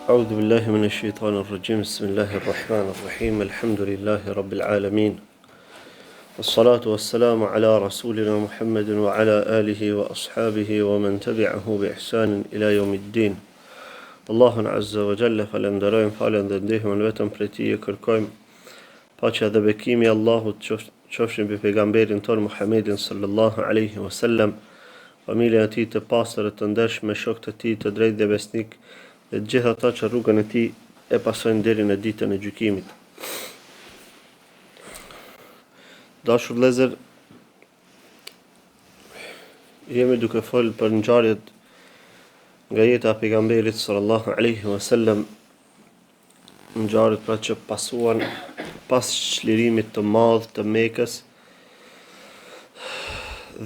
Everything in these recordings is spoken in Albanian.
أعوذ بالله من الشيطان الرجيم بسم الله الرحمن الرحيم الحمد لله رب العالمين والصلاة والسلام على رسولنا محمد وعلى آله وأصحابه ومن تبعه بإحسان إلى يوم الدين Allahun Azza wa Jalla falënderojmë, faljen dhe ndihmën vetëm prej tij e kërkojmë. Paqja dhe bekimi i Allahut qofshin mbi pejgamberin tonë Muhammedin sallallahu alaihi wasallam, familjen e tij të pastër e të ndershme, shokët e tij të drejtë dhe besnik dhe të gjithë ata që rrugën e tij e pasojnë deri në ditën e gjykimit. Dashur vëllezër, Jemi duke folë për ngjarjet nga jeta e pejgamberit sallallahu alaihi wasallam, ngjarjet pra që pasuan pas çlirimit të madh të Mekës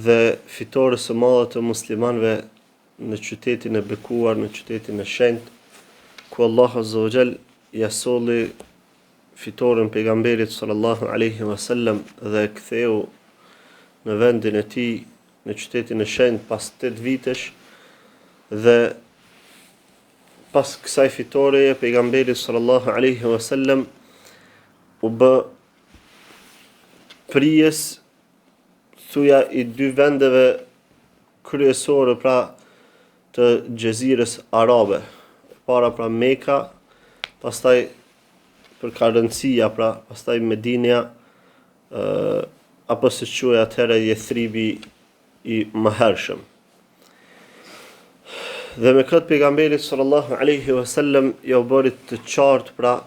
dhe fitores së madhe të muslimanëve në qytetin e bekuar, në qytetin e shenjtë, ku Allahu azza wa jall ja solli fitoren pejgamberit sallallahu alaihi wasallam dhe e ktheu në vendin e tij në qytetin e shenjtë pas 8 vitesh dhe pas kësaj fitoreje pejgamberi sallallahu alaihi wasallam u bë prijës thuja i dy vendeve kryesore pra të xhezirës arabe. E para pra Meka, pastaj për ka rëndësia pra, pastaj Medinja, ë apo siç quhej atëherë Jethribi i mëhershëm. Dhe me këtë pejgamberi sallallahu alaihi wasallam ja u bëri të qartë pra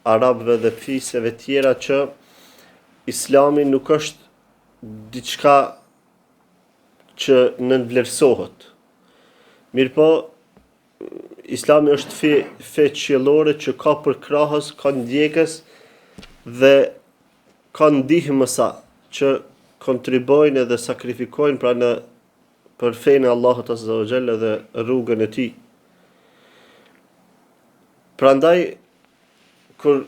arabëve dhe fiseve tjera që Islami nuk është diçka që nënvlerësohet. Mirëpo, Islami është fe, fe qiellore që ka përkrahës, ka ndjekës dhe ka ndihmësa që kontribuojnë edhe sakrifikojnë pra në për fenë e Allahut Azza wa Jalla dhe rrugën e tij. Prandaj kur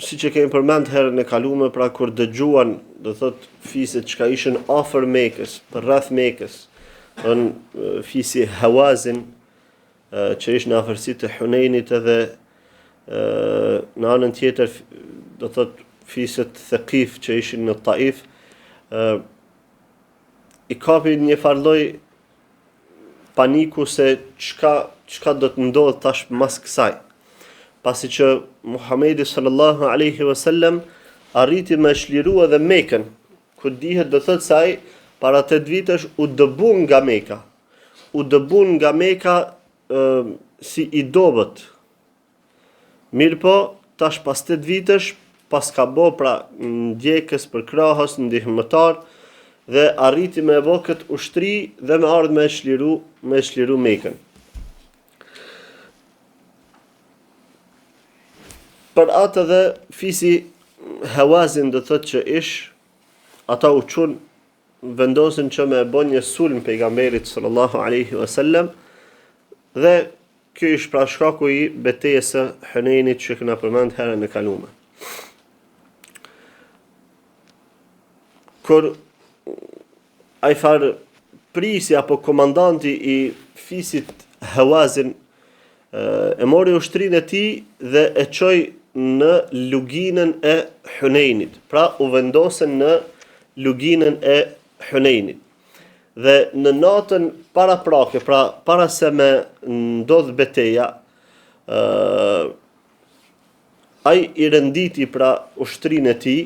siç e kemi përmend herën e kalume, pra kur dëgjuan, do thot fiset çka ishin afër Mekës, përreth Mekës, don fisi Hawazin që ishin në afërsi të Hunejnit edhe në anën tjetër do thot fiset Thaqif që ishin në Taif, i kapi një farë lloj paniku se çka çka do të ndodhë tash mas kësaj. Pasi që Muhamedi sallallahu alaihi wasallam arriti me çliru edhe Mekën, ku dihet do thotë se ai para 8 vitesh u dëbu nga Meka. U dëbu nga Meka e, si i dobët, Mirëpo, tash pas 8 vitesh, paska bo pra ndjekës, përkrahës, ndihmëtar dhe arriti me e bo këtë ushtri dhe me ardhë me e çliru, me e çliru Mekën. Për atë edhe fisi Hawazin do thotë që ish, ata u çun vendosën që me e bo një sulm pejgamberit sallallahu alaihi wasallam dhe Ky ish pra shkaku i betejës së Hunejnit që kena përmend herën e kalume. Kur ai far prisi apo komandanti i fisit Hawazin e mori ushtrinë e tij dhe e çoi në luginën e Hunejnit. Pra u vendosën në luginën e Hunejnit. Dhe në natën paraprake, pra para se me ndodh beteja, ë ai i renditi pra ushtrinë e tij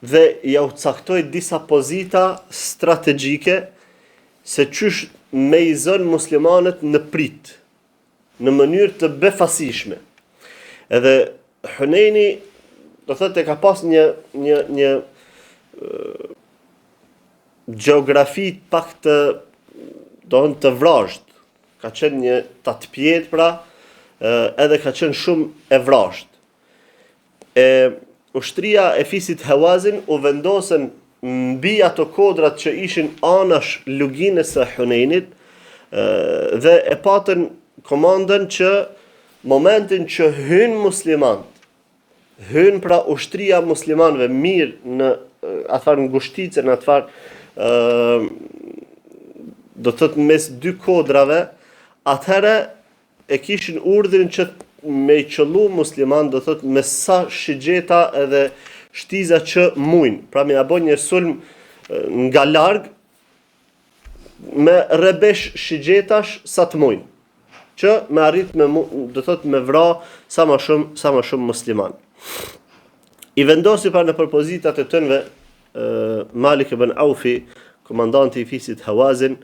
dhe ja u caktoi disa pozita strategjike se qysh me i zënë muslimanët në pritë në mënyrë të befasishme. Edhe Hunejni do thotë e ka pas një një një gjeografi pak të do të të vrazhd. Ka qenë një tatëpjetë pra, edhe ka qenë shumë e vrazhd. E ushtria e fisit Hawazin u vendosën mbi ato kodrat që ishin anash luginës së Hunejnit dhe e patën komandën që momentin që hyn muslimanët Hyn pra ushtria e muslimanëve mirë në atë farë ngushtice, në atë farë ë do të thotë mes dy kodrave, atëherë e kishin urdhrin që me i qëllu musliman, do thot me sa shigjeta edhe shtiza që mujnë, pra me ja bo një sulm nga larg, me rrebesh shigjetash sa të mujnë, që me arrit me, do thot me vra sa ma shumë, sa ma shumë musliman. I vendosi pra nëpër pozitat e tynve Malik ibn Aufi, komandanti i fisit Hawazin,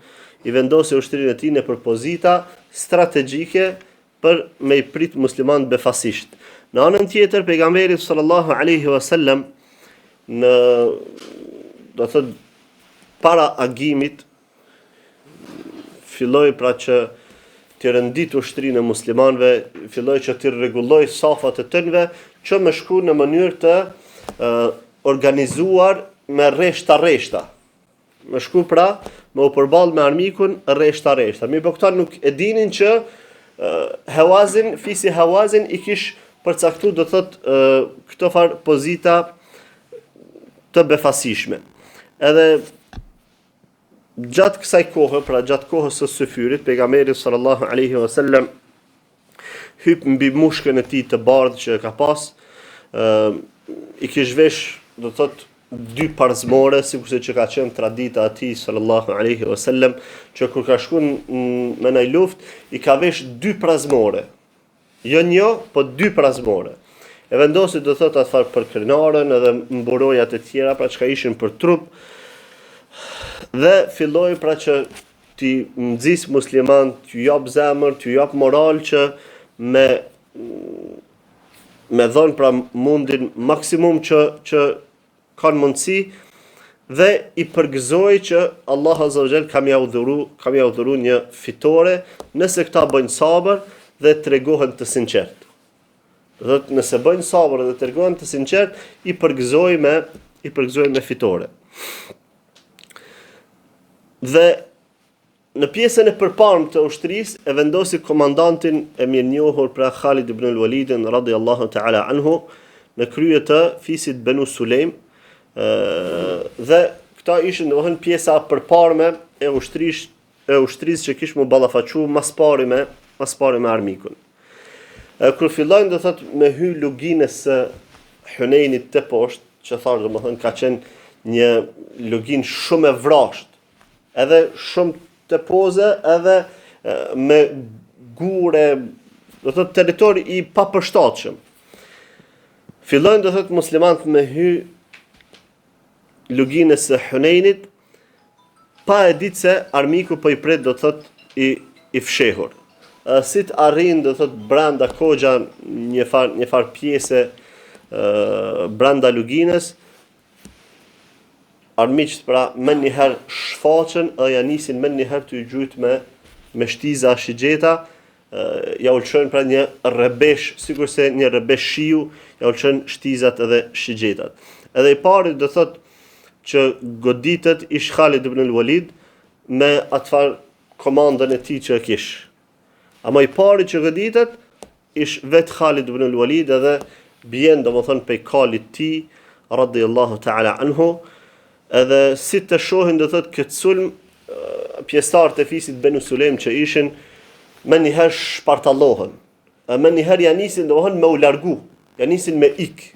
i vendosi ushtrinë e tij nëpër pozita strategjike për me i prit muslimanët befasisht. Në anën tjetër, pejgamberi sallallahu alaihi wasallam në do të thotë para agimit filloi pra që t'i rendit ushtrinë e muslimanëve, filloi që t'i rregulloj safat e tynve, që me shku në mënyrë të e, organizuar me rreshta rreshta. Me shku pra, me u përball me armikun rreshta rreshta. Mirëpo këta nuk e dinin që Hawazin, fisi Hawazin i kish përcaktu do thot këto far pozita të befasishme. Edhe Gjatë kësaj kohe, pra gjatë kohës së syfyrit, pejgamberi sallallahu alaihi wasallam hyp mbi mushkën e tij të bardhë që e ka pas, ë i kish vesh, do të thotë dy parzmore, sikurse që ka qenë tradita e tij sallallahu alaihi wasallam, që kur ka shku me naj luftë, i ka vesh dy parzmore. Jo një, po dy parzmore. E vendosi do thotë atë farë përkrenaren edhe mburojat e tjera, pra çka ishin për trup. Dhe filloi pra që t'i nxis musliman, t'ju jap zemër, t'ju jap moral që me me dhon pra mundin maksimum që që kanë mundësi dhe i përgëzoi që Allah Azza wa Jall ka me jau dhuru, ka me jau dhuru një fitore nëse këta bëjnë sabër dhe tregohen të sinqertë. Do thotë nëse bëjnë sabër dhe tregohen të sinqertë, i përgëzoi me i përgëzoi me fitore. Dhe Në pjesën e përparmë të ushtrisë e vendosi komandantin e mirënjohur pra Khalid ibn al-Walidin radiallahu ta'ala anhu në krye të fisit Benu Sulejm dhe këta ishin domethënë pjesa e përparme e ushtrisë e ushtrisë që kish mu ballafaqu mas pari me mas pari me armikun. E kur fillojnë do thot me hy luginës së Hunejnit te poshtë, që thashë domethënë ka qenë një luginë shumë e vrazhdë, Edhe shumë tepoze, edhe me gure, do thotë territor i papërshtatshëm. Fillojnë do thotë muslimanët me hy luginës së Hunejnit, pa e ditë se armiku po i pret do thotë i, i fshehur. Si të arrijnë do thotë brenda kogja një far, një far pjese brenda luginës, Armiqtë pra menjëherë shfaqen dhe ja nisin menjëherë tu i gjujt me me shtiza shigjeta, ja u lëshojnë pra një rrebesh, sikurse një rrebesh shiu, ja u lëshojnë shtizat edhe shigjetat. Edhe i pari do thot që goditet ish Khalid ibn al-Walid me atë farë komandën e tij që e kish. Ama i pari që goditet Ish vetë Khalid ibn al-Walid edhe bjen domethënë pej kalit tij radiallahu ta'ala anhu edhe si të shohin do thotë këtë sulm pjesëtarët e fisit Benu Sulejm që ishin menjëherë shpartallohen e menjëherë ja nisin domethënë me u largu ja nisin me ik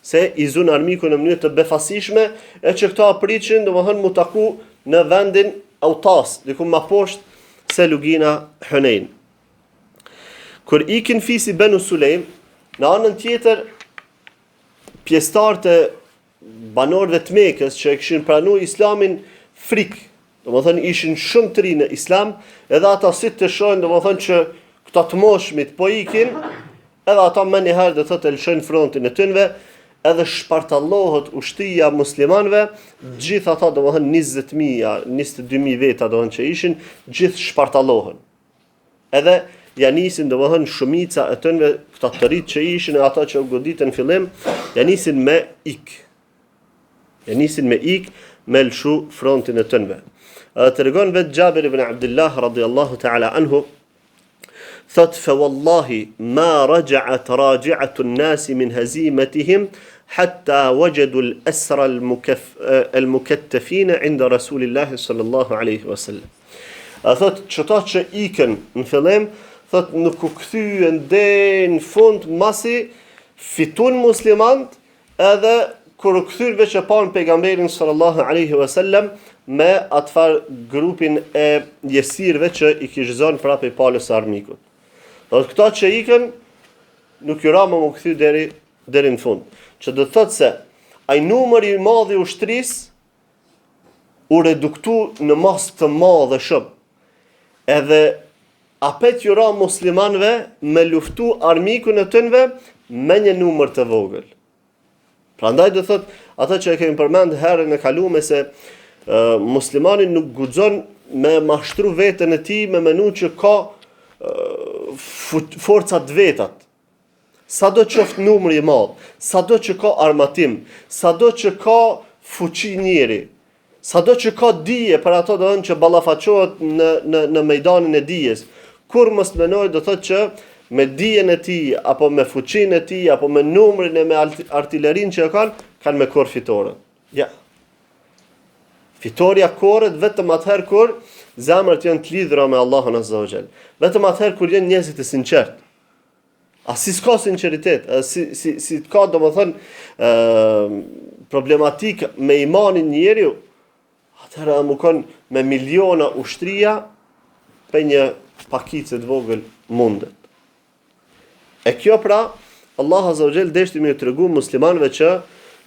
se i zun armiku në mënyrë të befasishme e që këta pritshin domethënë mu taku në vendin Autas, diku ma poshtë se lugina Hunein. Kur ikin fisi Benu Sulejm, në anën tjetër pjesëtarët e banorëve të Mekës që e kishin pranu Islamin frikë, domethënë ishin shumë të ri në Islam, edhe ata si të shohin, domethënë që këta të moshmit po ikin, edhe ata menjëherë do thotë e lëshojnë frontin e tynve, edhe shpartallohet ushtria muslimanëve, gjithë ata domethënë 20000, 22000 veta domethënë që ishin, gjithë shpartallohen. Edhe ja nisin domethënë shumica e tynve këta të rit që ishin e ata që u goditën në fillim, ja nisin me ik. Ja nisin me ik me lëshu frontin e tynve. Edhe tregon vetë Xhabir ibn Abdullah radiallahu ta'ala anhu, thot fe wallahi ma rajaat raji'atu an-nas min hazimatihim hatta wajadu al-asra al-mukattafin 'inda Rasulillahi sallallahu alaihi wasallam. A thot, qëta që ikën në fillim, thot nuk u kthyen deri në fund masi fitun muslimant edhe kur u kthyen veç e panë pejgamberin sallallahu alaihi wasallam me atë far grupin e jesirëve që i kish zonë pra prej palës së armikut. Do të këta që ikën nuk ju ra më m'u kthy deri deri në fund. Që do të thotë se ai numër i madh i ushtrisë u reduktu në masë të madhe shumë. Edhe apet ju ra muslimanve me luftu armikun e tynve me një numër të vogël. Prandaj do thot, atë që e kemi përmend herën e kalume se e, muslimani nuk guxon me mashtru veten e tij me menu që ka e, forca të vetat. Sado qoftë numri i madh, sado që ka armatim, sado që ka fuqi njeri, sado që ka dije për ato do që ballafaqohet në në në mejdanin e dijes, kurrë mos të menojë do thotë që me dijen e tij apo me fuqinë e tij apo me numrin e me artilerinë që e kanë, kanë me korr fitoren. Ja. Fitorja korret vetëm atëherë kur zemrat janë të lidhura me Allahun Azza wa Jall. Vetëm atëherë kur janë njerëzit të sinqertë. A si s'ka sinqeritet, a si, si, si të ka, domethënë, ë, problematikë me imanin njeriu, atëherë me konë me miliona ushtria, pe një pakice të vogël mundet. E kjo pra, Allah Azza wa Jall deshti me ju tregu muslimanëve që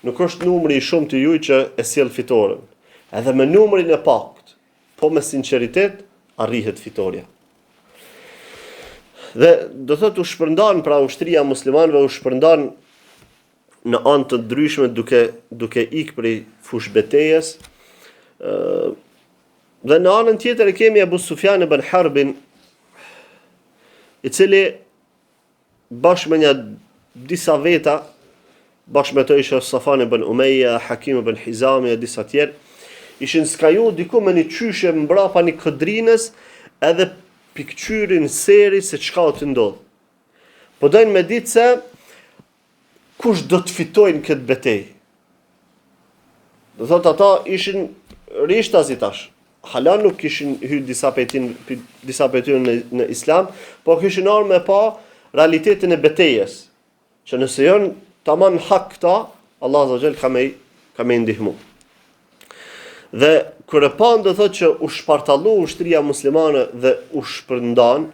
nuk është numri i shumtë i juj që e sjell fitoren. Edhe me numrin e paktë, Po me sinqeritet arrihet fitorja. Dhe do thotë u shpërndan pra ushtria e muslimanëve u shpërndan në anë të ndryshme duke duke ik prej fushbetejës. ë Dhe në anën tjetër e kemi Abu Sufjan ibn Harbin i cili bashkë me nja disa veta, bashkë me të ishe Safan ibn Umeja, Hakim ibn Hizami e disa tjerë, ishin skaju diku me një qyshe mbrapa një kodrinës edhe p'i kqyrin seri se çka o tu ndodhë. Po dojnë me ditë se kush do të fitojnë këtë betejë. Do thotë ata ishin rishtazi tash. Hala nuk kishin hy disa prej tin, disa prej tyre në, në islam, po kishin ardhur me pa realitetin e betejës. Që nëse janë tamam hak këta, Allah Azza wa Jall ka me ka me ndihmu. Dhe kur e panë do thotë që u shpartallu ushtria muslimane dhe u shpërndan,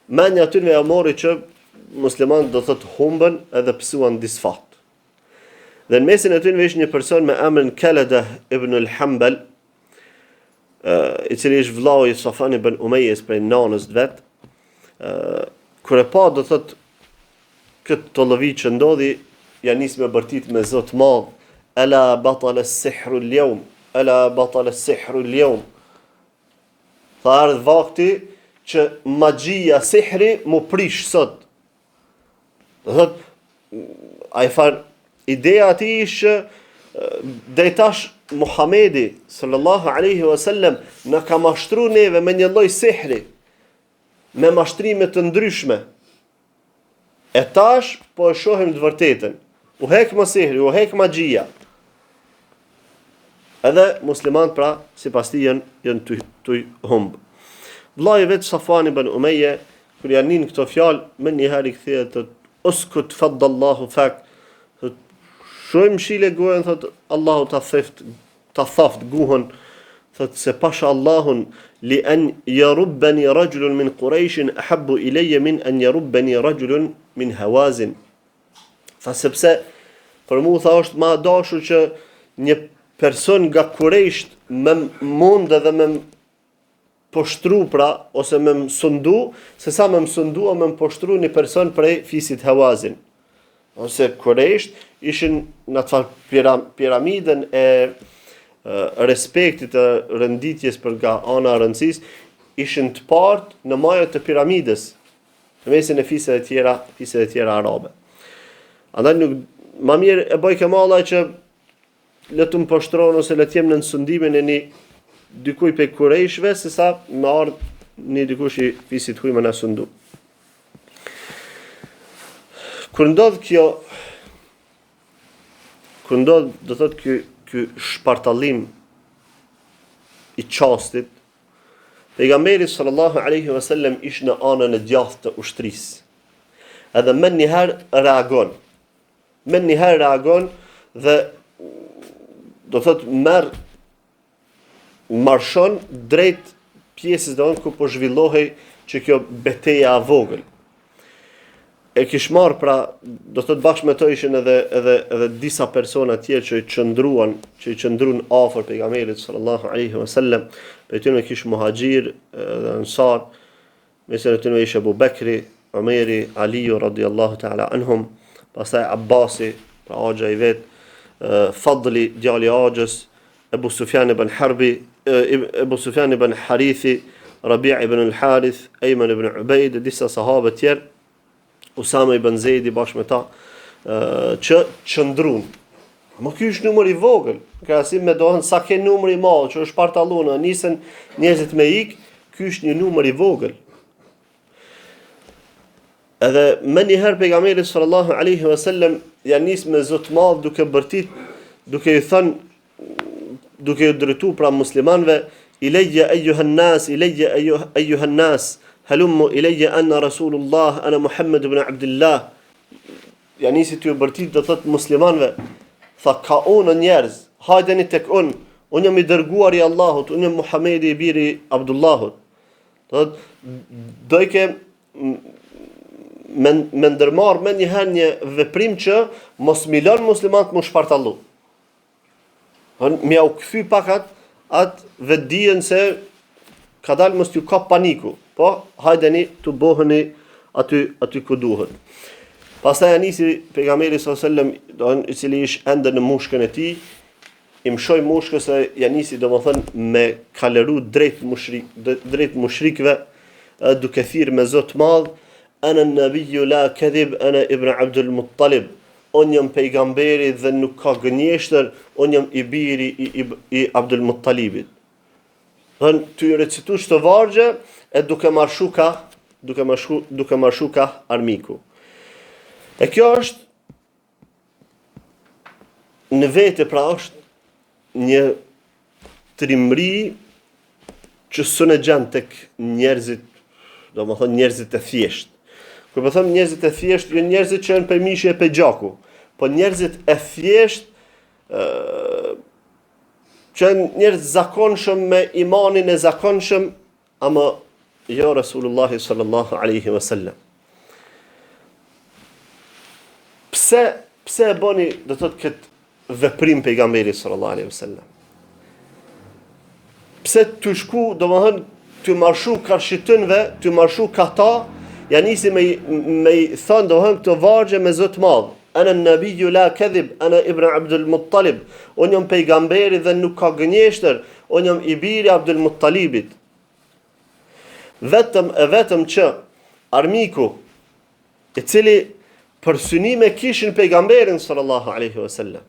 mendja atyre ja mori që muslimanët do thotë humbën edhe pësuan disfatë. Dhe në mesin e tyre ishte një person me emrin Kelede ibn al-Hanbal, i cili ishte vllau i Safan ibn Umejes prej nanës të vet. Kur e pa do thot këtë tollovi që ndodhi, ja nis me bërtit me zë të madh, ela batala as-sihru al-yawm, ela batala as-sihru al-yawm. Tha erdh vakti që magjia, sihri m'u prish sot. Do thot ai far ideja e tij ishte që deri tash Muhamedi sallallahu alaihi wasallam na ka mashtru neve me një lloj sihri, me mashtrime të ndryshme. E tash po e shohim të vërtetën. U hek më sihri, u hek magjia. Edhe muslimanët pra sipas tij janë janë tu tu humb. Vllai i vet Safan ibn Umeje kur ja nin këto fjalë, menjëherë i kthehet thot uskut faddallahu fak. Thot shuj mshile gojën thot Allahu ta theft ta thaft guhën thot se pasha Allahun li an yarubbani rajulun min Quraysh ahabbu ilayya min an yarubbani rajulun min Hawazin. Tha sepse për mu tha është ma dashur që një person nga Kurejsht me mund edhe me poshtru pra ose me më sundu, se sa me më sundu o me më poshtru një person prej fisit Hawazin. Ose Kurejsht ishin në atë farë piramidën e respektit të renditjes për nga ana e rëndësisë, ishin të parët në maje të piramidës. Në mesin e fiseve tjera, fiseve tjera arabe. Andaj nuk ma mirë e bojke malla që le të më poshtron ose le të jem nën sundimin e një dikuj prej kurejshve, se sa me ardhë një dikush i fisit huj me na sundu. Kur ndodh kjo, kur ndodh, do thot ky, ky shpartallim i çastit, Pejgamberi sallallahu alaihi wasallam ish në anën e djathtë të ushtrisë. Edhe menjëherë reagon. Menjëherë reagon dhe do thotë merr marshon drejt pjesës domethënë ku po zhvillohej që kjo beteja e vogël. E kish marr pra, do thotë bashkë me të ishin edhe edhe edhe disa persona tjerë që i qëndruan, që i qëndruan afër pejgamberit sallallahu alaihi wasallam, prej tyre kish muhaxhir dhe ansar, Mesin e tyne ish Ebu Bekri, Omeri, Aliu radiallahu ta'ala anhum, pastaj Abbasi, pra axha i vet, Fadli, djali i axhës, Ebu Sufjan ibn Harbi, Ebu Sufjan ibn Harithi, Rabi' ibn al-Harith, Ejmen ibn Ubejd, disa sahabe tjerë, Usame ibn Zejdi bashkë me ta, që qëndrun. Ama ky është numër i vogël, në krahasim me domethënë sa ke numër i madh që është partallu, nisën njerëzit me ik, ky është një numër i vogël. Edhe menjëherë pejgamberi sallallahu alaihi wasallam ja nis me zë të madh duke bërtit, duke i thënë duke ju drejtu pra muslimanëve Ilejje ejuhan nas, ilejje ejuhan nas, halummu ilejje ana Rasulullah, ana Muhammed ibn Abdullah. Ja nisi tu bërtit do thot muslimanëve, tha ka unë njerëz, hajdeni tek unë, unë jam i dërguar i Allahut, unë jam Muhamedi i biri Abdullahut. Do thot dojke me, me ndërmarr menjëherë një veprim që mos mi lon muslimanët mu shpartallu. Me jau kthy pak atë at vetëdijen se kadal mos t'ju kap paniku, po hajdeni tuboheni aty aty ku duhet. Pastaj ja nisi pejgamberi sallallahu alajhi wasallam, do i cili ish ende në mushkën e tij, i mshoi mushkës e ja nisi domethënë me kalëru drejt mushrik drejt mushrikëve duke thirr me zë të madh ana nabiyyu la kadhib ana ibn Abdul Muttalib Unë jam pejgamberi dhe nuk ka gënjeshtër, unë jam i biri i, i, i Abdul Muttalibit. Dhe tu i recitu qëto vargje e duke marshu ka, duke marshu, duke marshu ka armiku. E kjo është në vete pra është një trimëri që s'un e gjen tek njerëzit, domethënë njerëzit e thjeshtë. Kur po them njerëzit e thjeshtë, jo njerëzit që janë prej mishi e prej gjaku, po njerëzit e thjeshtë ë që janë njerëz zakonshëm me imanin e zakonshëm, ama jo Rasulullahi sallallahu alaihi wasallam. Pse pse e bëni do të thotë këtë veprim pejgamberi sallallahu alaihi wasallam. Pse tu shku, domethënë, tu marshu karshi tynve, tu marshu ka ta, ja nisi me, me i thënë, domethënë, këto vargje me zë të madh. Ana nabiju la kedhib, ana ibn Abdul Muttalib. Unë jam pejgamberi dhe nuk ka gënjeshtër, unë jam i biri Abdul Muttalibit. Vetëm e vetëm që armiku i cili për synim e kishin pejgamberin sallallahu alaihi wasallam.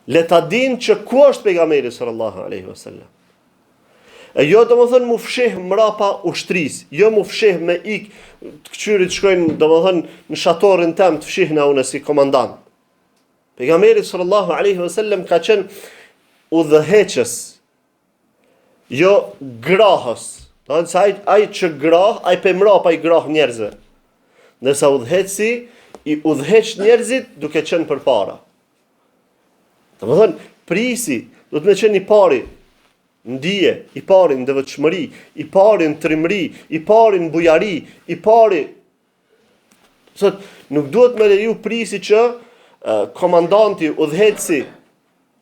Le ta dinë që ku është pejgamberi sallallahu alaihi wasallam. E jo domethënë mu fsheh mrapa ushtrisë, jo mu fsheh me ik të këqyrit shkojnë domethënë në shatorin tem të fshihna unë si komandant. Pejgamberi sallallahu alaihi wasallam ka qenë udhëheqës Jo grahës. Domethënë se ai ai që grah, ai pe mrapa i grah njerëzve. Ndërsa udhëheqësi i udhëheq njerëzit duke qenë përpara. Domethënë, prisi duhet me qenë i pari në dije, i pari në devotshmëri, i pari në trimëri, i pari në bujari, i pari Sot nuk duhet me leju prisi që komandanti, udhëheqësi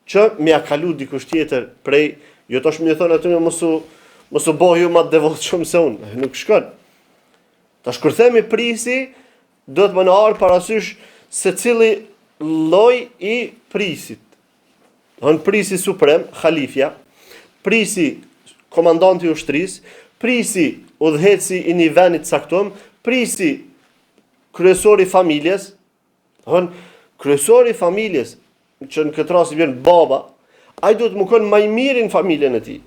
që me ja kalu dikush tjetër prej, jo tash me i thonë aty mos u mos u bëhu ju ma të devotshëm se unë, nuk shkon. Tash kur themi prisi, duhet me na ardh parasysh secili lloj i prisit. Domethënë prisi suprem, halifja, prisi komandanti i ushtrisë, prisi udhëheqësi i një vendi të caktuar, prisi kryesori i familjes, domethënë kryesori i familjes, që në këtë rast i vjen baba, ai duhet me konë ma i miri në familjen e tij.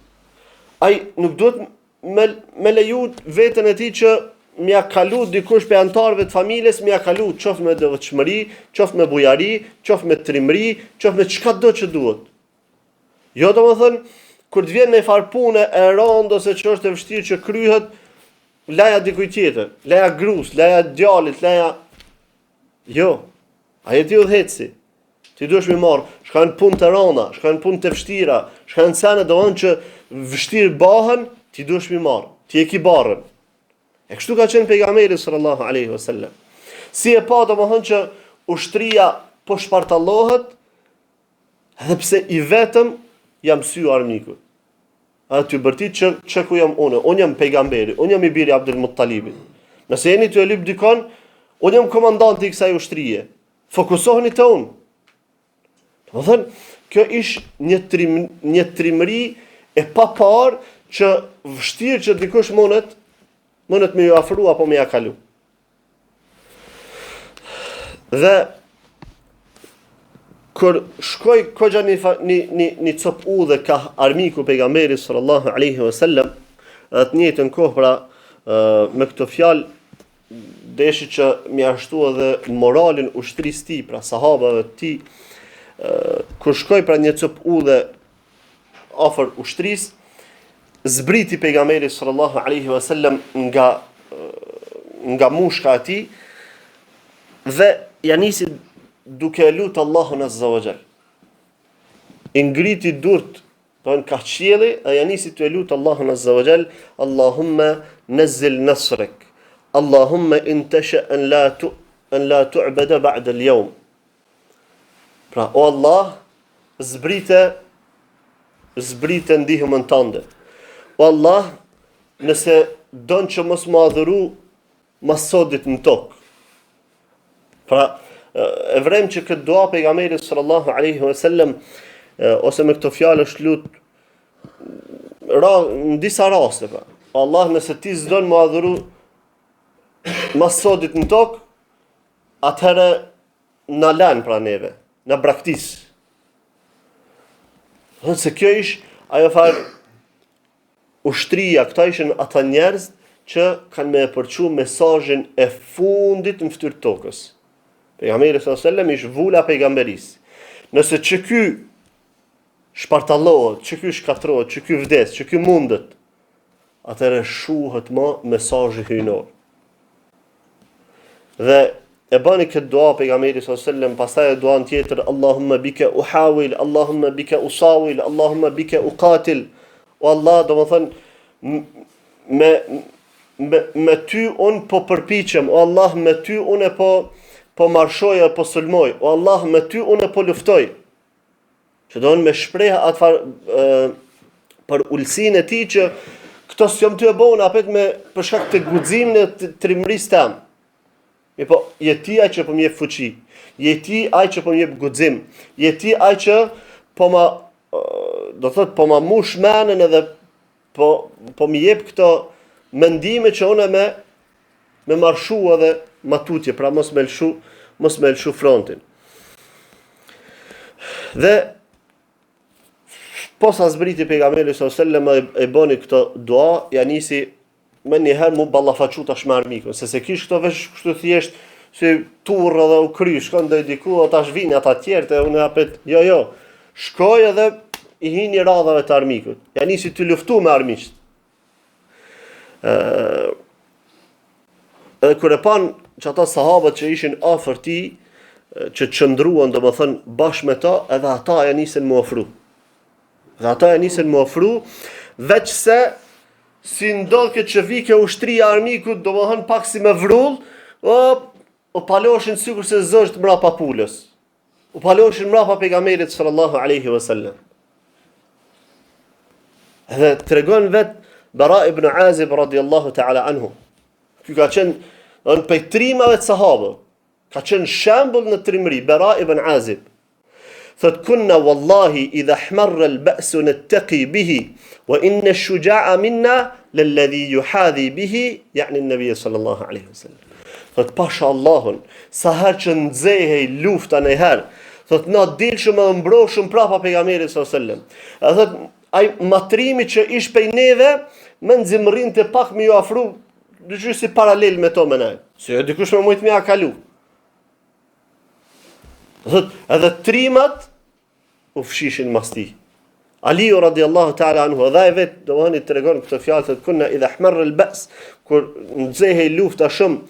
Ai nuk duhet me, me leju veten e tij që me ja kalu dikush prej anëtarëve të familjes, me ja kalu qoftë me devotshmëri, qoftë me bujari, qoftë me trimëri, qoftë me çka do që duhet. Jo domethënë, kur të vjen një farë pune e rëndë ose që është e vështirë që kryhet, laja dikujt tjetër, laja grus, laja djalit, laja Jo. A je ti udhëheqësi? Ti duhesh me marr, çka janë punë të rënda, çka janë punë të vështira, çka janë sene domethënë që vështirë bahen, ti duhesh me marr. Ti e ki barrën. E kështu ka qenë pejgamberi sallallahu alaihi wasallam. Si e pa domethënë që ushtria po shpartallohet, edhe pse i vetëm ja mësyu armikut. Edhe tu bërtit që, që ku jam unë, unë jam pejgamberi, unë jam i biri Abdul Muttalibit. Nëse jeni tu e lyp dikon, unë jam komandanti i kësaj ushtrie. Fokusohuni te unë. Domethënë, kjo ish një, trim, një trimëri e paparë që vështirë që dikush mundet, mundet me ju afru apo me ja kalu. Dhe kur shkoi koxha një, një, një, një copë udhe ka armiku pejgamberi sallallahu alaihi wasallam, edhe të njëjtën kohë pra me këto fjalë deshi që me ia shtu edhe moralin ushtrisë tij, pra sahabave të tij, kur shkoi pra një copë udhe afër ushtrisë, zbriti pejgamberi sallallahu alaihi wasallam nga nga mushka e tij dhe ja nisi duke e lut Allahun azza wa jall. I ngriti durt domethënë ka qielli dhe ja nisi tu e lut Allahun azza wa jall, Allahumma nazzil nasrak. Allahumma in tasha an la tu an la tu'bada ba'da al-yawm. Pra, o Allah, zbrite, zbrite ndihmën tënde. O Allah, nëse don që mos m'u adhuru mas sodit në tokë. Pra, e vrem që këtë dua pejgamberi sallallahu alaihi wasallam ose me këto fjalë është lut ra, në disa raste pra. O Allah, nëse ti s'don m'u adhuru mas sodit në tokë, atëherë na lan pra neve, na braktis. Dhe se kjo ish ajo farë ushtria, këta ishin ata njerëz që kanë me e përçu mesazhin e fundit në fytyrë të tokës. Pejgamberi sallallahu alajhi wasallam ish vula e pejgamberisë. Nëse që ky shpartallohet, që ky shkatërrohet, që ky vdes, që ky mundet, atëherë shuhet ma mesazhi hyjnor. Dhe e bani këtë dua pejgamberi sallallahu alajhi wasallam, pastaj e duan tjetër Allahumma bika uhawil, Allahumma bika usawil, Allahumma bika uqatil. O Allah, domethënë me me me ty un po përpiqem, o Allah me ty unë po po marshoj e po sulmoj, o Allah me ty unë po luftoj. Që don me shpreh atë far përulësinë e tij që këto s'jam tu e bo unë apet me për shkak të guximit e të trimërisë tem. Mirëpo, je ti ai që po më jep fuqi, je ti ai që po më jep guxim, je ti ai që po ma do thot po ma mush menën edhe po po më jep këto mendime që unë me me marshu edhe ma tutje, pra mos me lëshu, mos me lëshu frontin. Dhe posa zbriti pejgamberi sallallahu alajhi wasallam e bëni këto dua, ja nisi menjëherë mu ballafaqu tash me armikun, se s'e kish këto veç kështu thjesht si turrë dhe u kry, shkon deri diku, o tash vinë ata tjerët e unë apet, jo, jo, shkoi edhe i hini radhave të armikut, ja nisi tu luftu me armiqt. Ë Edhe kur e panë që ata sahabët që ishin afër tij, që qëndruan, domethënë, bashkë me ta, edhe ata ja nisën mu afru. Dhe ata ja nisën mu afru, veç se si ndodh këtë që vike ushtria e armikut, domethënë, pak si me vrull, o, u paloshin sikurse zogjtë mrapa pulës. U paloshin mrapa pejgamberit sallallahu alaihi wasallam. Dhe tregon vet Bara ibn Azib radiallahu ta'ala anhu. Ky ka qenë në prej trimave të sahabëve. Ka qenë shembull në trimëri Bara ibn Azib. Thot kunna wallahi idha ihmarra al-ba'su nattaqi bihi wa inna ash-shuja'a minna lalladhi yuhadhi bihi ya'ni an-nabiy sallallahu alaihi wasallam. Thot pasha Allahun, sa herë që nxehej lufta nëjherë, thot na dilshëm edhe mbrohshëm prapa pejgamberit sallallahu alajhi wasallam. Edhe thot ai ma trimi që ish pej neve, menxi mrrinte pak me ju afru, dyqysh si paralel me to me nejt. Se jo dikush me mujt me ja kalu. Thot edhe trimat u fshishin mas tij. Aliu radiallahu ta'ala anhu, edhe ai vetë, domethënë i tregon këto fjalë, thotë kunna idha hmerre el be's, kur nxehej lufta shumë,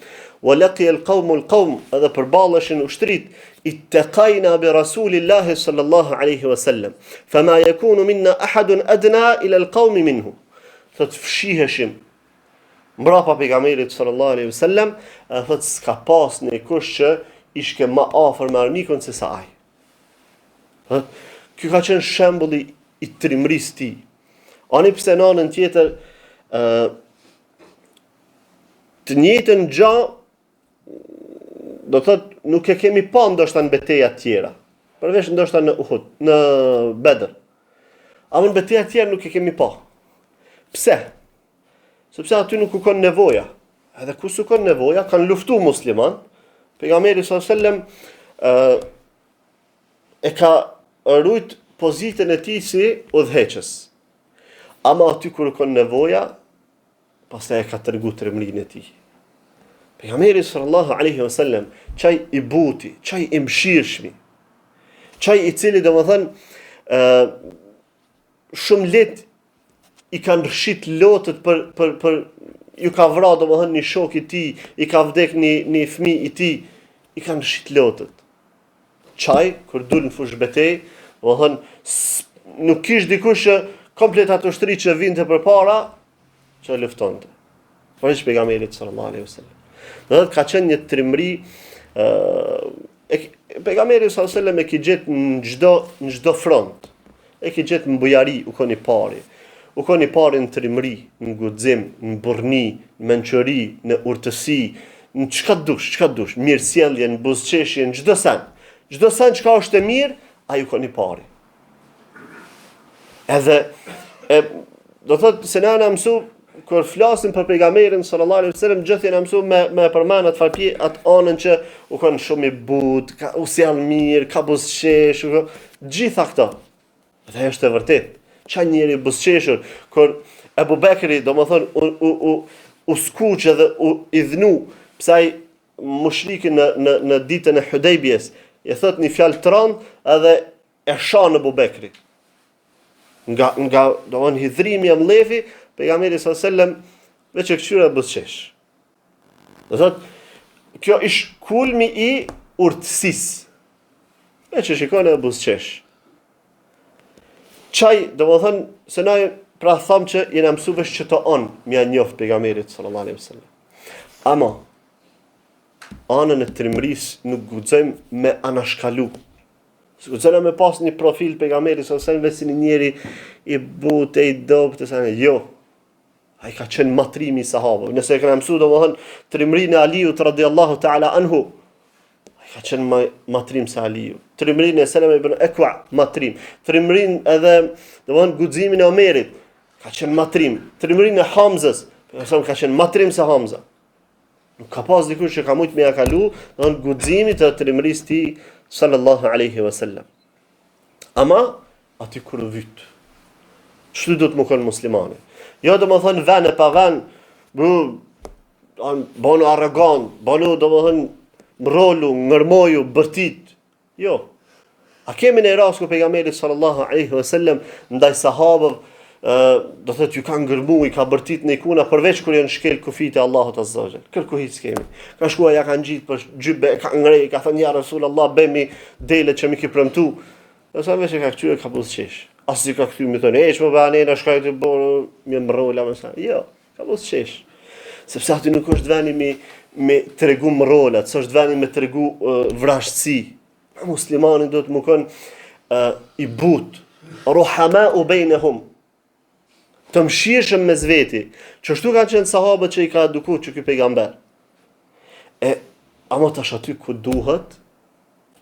wa laqi el qawmu el qawm, edhe përballeshin ushtritë, ittekajna bi rasulillahi sallallahu alaihi wasallam, fama yakunu minna ahadun adna ila el qawmi minhu. Thotë fshiheshim mbrapa pejgamberit sallallahu alaihi wasallam, edhe thotë s'ka pas nikush që ishke ma afër me armikun se sa ai. Thotë, ky ka qenë shembulli i trimërisë tij. Ani pse në anën tjetër, ë të njëjtën gjë do të thotë nuk e kemi pa ndoshta në beteja të tjera. Përveç ndoshta në Uhud, në Bedër. Ama në beteja të tjera nuk e kemi pa. Pse? Sepse aty nuk u kon nevoja. Edhe ku s'u kon nevoja, kanë luftu musliman. Pejgamberi sallallahu alajhi wasallam ë e ka rujt pozitën e tij si udhëheqës. Ama aty kur u kon nevoja, pastaj e ka tregu trimërinë e tij. Pejgamberi sallallahu alaihi wasallam, qaj i buti, qaj i mëshirshmi, qaj i cili domethënë ë shumë lehtë i kanë rrshit lotët për për për ju ka vra domethënë një shok i tij, i ka vdek një një fëmijë i tij, i kanë rrshit lotët. Qaj kur dul në fushëbetejë, domethënë nuk kish dikush që komplet atë ushtri që vinte përpara që luftonte. Përveç pejgamberit sallallahu alaihi wasallam. Do të thotë ka qenë një trimëri ë e pejgamberi sallallahu alaihi wasallam e ki gjet në çdo në çdo front. E ki gjet në bujari, u kon i pari. U kon i pari në trimëri, në guxim, në burrni, në mençuri, në urtësi, në çka dush, çka dush, në mirësjellje, në buzëqeshje, në çdo sen. Çdo sen çka është e mirë, ai u kon i pari. Edhe e do thotë se na jena mësu kur flasim për pejgamberin sallallahu alaihi wasallam gjithë jena mësu me me përmend atë farë atë anën që u kon shumë i butë, ka u sjell mirë, ka buzëqesh, gjitha këto. Dhe është e vërtetë. Qa njeri i buzëqeshur kur Ebu Bekri, domethënë u u u u skuq edhe u idhnu pse ai mushriki në në në ditën e Hudejbjes i thot një fjalë të rëndë edhe e shan Ebu Bekri. Nga nga domthon hidhrimi e mllefi, pejgamberi sallallahu alajhi wasallam veç e kqyr e buzëqesh. Do thot kjo ish kulmi i urtësisë. Veç e shikon e buzëqesh. Qaj, domethënë, se na pra thamë që jena mësu veç qëto anë, m'ia njoft pejgamberit sallallahu alaihi wasallam. Ama, anën e trimërisë nuk guxojmë me anashkalu. S'guxojmë me pas një profil pejgamberit sallallahu alaihi wasallam veç si një njeri i butë e i dobët e sa jo. Ai ka qenë ma trimi i sahabëve. Nëse e kena mësu domethënë trimërinë e Aliut radiallahu ta'ala anhu, ai ka qenë ma, ma trim se Aliu. Trimërinë e Seleme ibn Ekua, ma trim. Trimërinë edhe domethënë guximin e Omerit, ka qenë ma trim. Trimërinë e Hamzës, ka qenë ma trim se Hamza. Nuk ka pas dikush që ka mujt me ja kalu, domethënë guximit të trimërisë tij sallallahu alaihi wasallam. Ama aty kur u vyt. Qështu duhet me kon muslimani. Jo domethënë ven e pa ven, bu an bonu arrogant, bonu domethënë mrrolu, ngërmoju, bërtit. Jo. A kemi një rast ku pejgamberi sallallahu alaihi wasallam ndaj sahabëve do thotë ju ka ngërmu, i ka bërtit në ikuna përveç kur janë shkel kufijtë e Allahut azza wa jall. Kërku hiç s'kemi. Ka shkua ja ka ngjit për xhybe, ka ngrej, ka thënë ja Rasulullah bëmi dele që m'i ki premtu. Dhe sa veç e ka kqyr e ka buzëqesh. As s'i ka kthy me thonë, "Ej, ç'po bën na shkoj të bënë me mrrola me sa." Jo, ka buzëqesh. Sepse aty nuk është veni me me tregu mrrolat, s'është veni me tregu uh, vrazhdësi. Muslimani duhet me kon uh, i butë, ruhamau bejnehum, të mëshirshëm mes veti. Qështu kanë qenë sahabët që i ka eduku qiky pejgamber. E, ama tash aty ku duhet,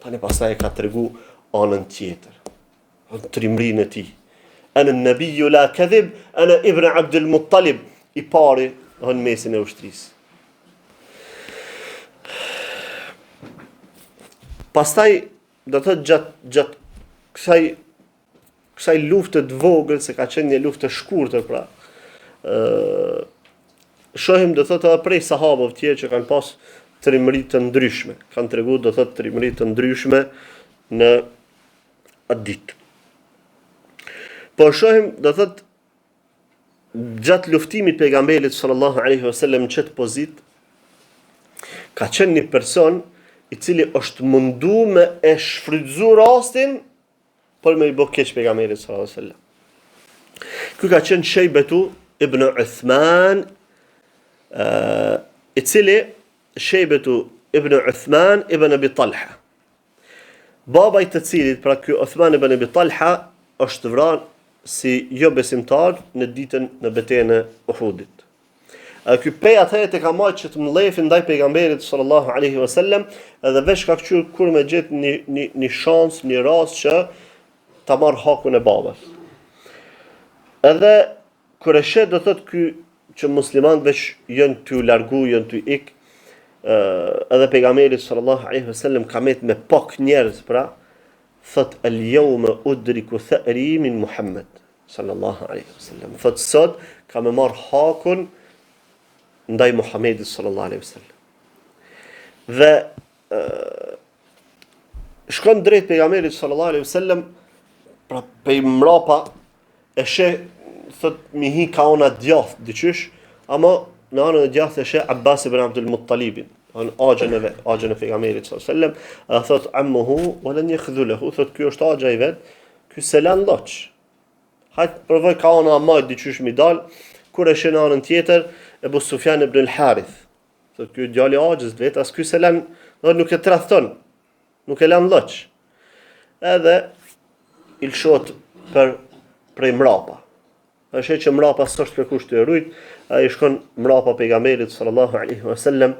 tani pastaj e ka tregu anën tjetër. Anë trimërinë e tij. Ene nebiju la kedhib, ene ibn Abdul Muttalib, i pari në mesin e ushtrisë. Pastaj, do të thotë gjatë gjat kësaj kësaj lufte të vogël, se ka qenë një luftë e shkurtër pra. ë shohim do thotë edhe prej sahabëve të tjerë që kanë pas trimëri të ndryshme, kanë tregu do thotë trimëri të ndryshme në atë ditë. Po shohim, do thot gjatë luftimit pejgamberit sallallahu alaihi wasallam në qët pozitë ka qenë një person i cili është mundu me e shfrytëzu rastin për me i bo keq pejgamberit sallallahu alaihi wasallam. Ky ka qenë Shejbetu ibn Uthman, i cili Shejbetu ibn Uthman ibn Abi Talha. Baba i të cilit, pra ky Uthman ibn Abi Talha, është vrarë si jo besimtar në ditën në betejën e Uhudit. E ky pej atëherë e ka majtë qët mllefin ndaj pejgamberit sallallahu alaihi wasallam, edhe veç ka kqyr kur me gjet një një një shans, një rast që ta marr hakun e babës. Edhe kur e sheh do thot ky që muslimanët veç janë tu u largu, janë tu ik, edhe pejgamberi sallallahu alaihi wasallam ka met me pak njerëz pra, thot el yawma udriku tha'ri min Muhammed sallallahu alaihi wasallam. Thot sot kam me marr hakun ndaj Muhamedit sallallahu alaihi wasallam. Dhe e, shkon drejt pejgamberit sallallahu alaihi wasallam, pra pej mrapa e sheh thot mi hi ka ona djath diqysh, ama në anën e djathtë e sheh Abbas ibn Abdul Muttalibin, an axhën e vet, axhën e pejgamberit sallallahu alaihi wasallam, e thot ammuhu wa lan yakhdhulahu, thot ky është axha i vet, Ky s'e lan lloç. Hajt provoj ka ana e majt diqysh mi dal, kur e sheh në anën tjetër Ebu Sufjan ibn al-Harith. Thot ky djali axhës vet, as ky s'e lan, do nuk e tradhton. Nuk e lan lloç. Edhe i lëshohet për prej mrapa. E sheh që mrapa s'është kërkush tu e rujt, ai shkon mrapa pejgamberit sallallahu alaihi wasallam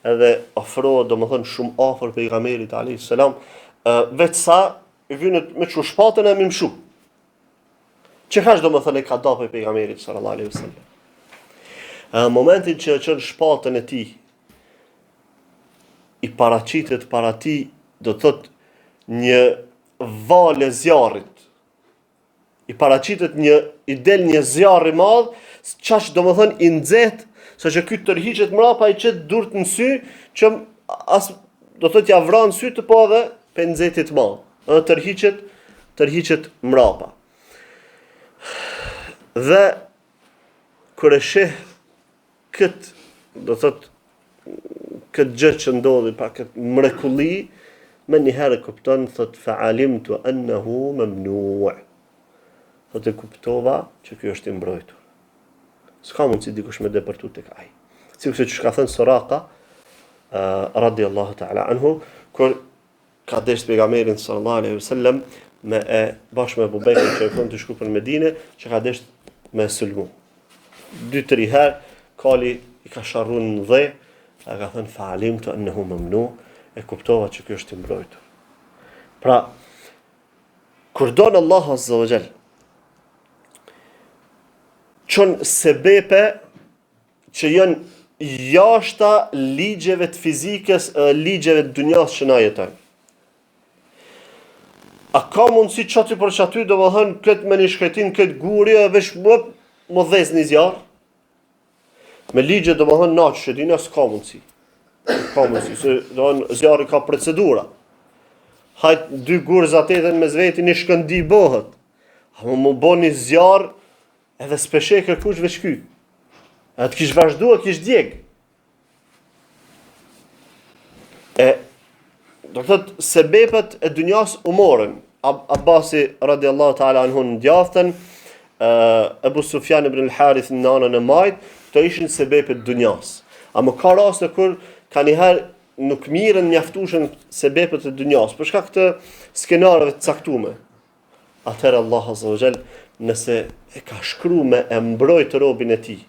edhe afrohet domethënë shumë afër pejgamberit alaihi salam, veç sa i vynet me çu shpatën e me mshu. Qekaq domethënë e ka da prej pejgamberit sallallahu alaihi wasallam. Në momentin që e çon shpatën e tij, i paraqitet para tij, do të thotë një valë e zjarrit, i paraqitet një i del një zjarr i madh, qaq domethënë i nxehtë, sa që ky tërhiqet mrapa i qet durt në sy, që as do thotë ja vran sytë po edhe pe nxehtit të madh. Edhe tërhiqet, tërhiqet mrapa. Dhe kur e sheh kët, do thot këtë gjë që ndodhi pa këtë mrekulli, menjëherë e kupton, thot fa alimtu annahu mamnu'. Thot e kuptova që ky është i mbrojtur. S'ka mundësi dikush me depërtu tek ai. Sikurse që ka thënë Suraka, uh, radiallahu ta'ala anhu, kur ka desht pejgamberin sallallahu alaihi wasallam me e bashkë me Abu Bekrin që e kanë tu shku për Medinë, që ka desht me sulmu. Dy tri herë kali i ka sharru në dhe, a ka thënë fa alimtu annahu mamnu, e kuptova që ky është i mbrojtur. Pra, kur don Allah azza wa jall, çon sebepe që janë jashta ligjeve të fizikës e ligjeve të dunjas që na jetojmë. A ka mundësi qaty për qaty, domethënë, këtë me një shkretin, këtë guri, e veç më, më dhez një zjarr? Me ligje, domethënë, na që dina, s'ka mundësi. Ka mundësi, se, domethënë, zjarri ka procedura. Hajt, dy gurë zateten mes veti, një shkëndi bëhet. Ama m'u bo një zjarr, Edhe s'pe sheh kërkush veç ky. Edhe të kish vazhdu e kish djeg. E, do të thotë, sebepet e dynjas u morën. Ab Abbasi radiallahu ta'ala anhu në djathtën, Ebu Sufjan ibn al-Harith në anën e majtë, këto ishin sebepet e dynjas. Ama ka raste kur ka njëherë nuk mirren mjaftueshëm sebepet e dynjas, për shkak të skenareve të caktume. Atëherë Allah Azza wa Jall nëse e ka shkru me e mbrojt robin e tij,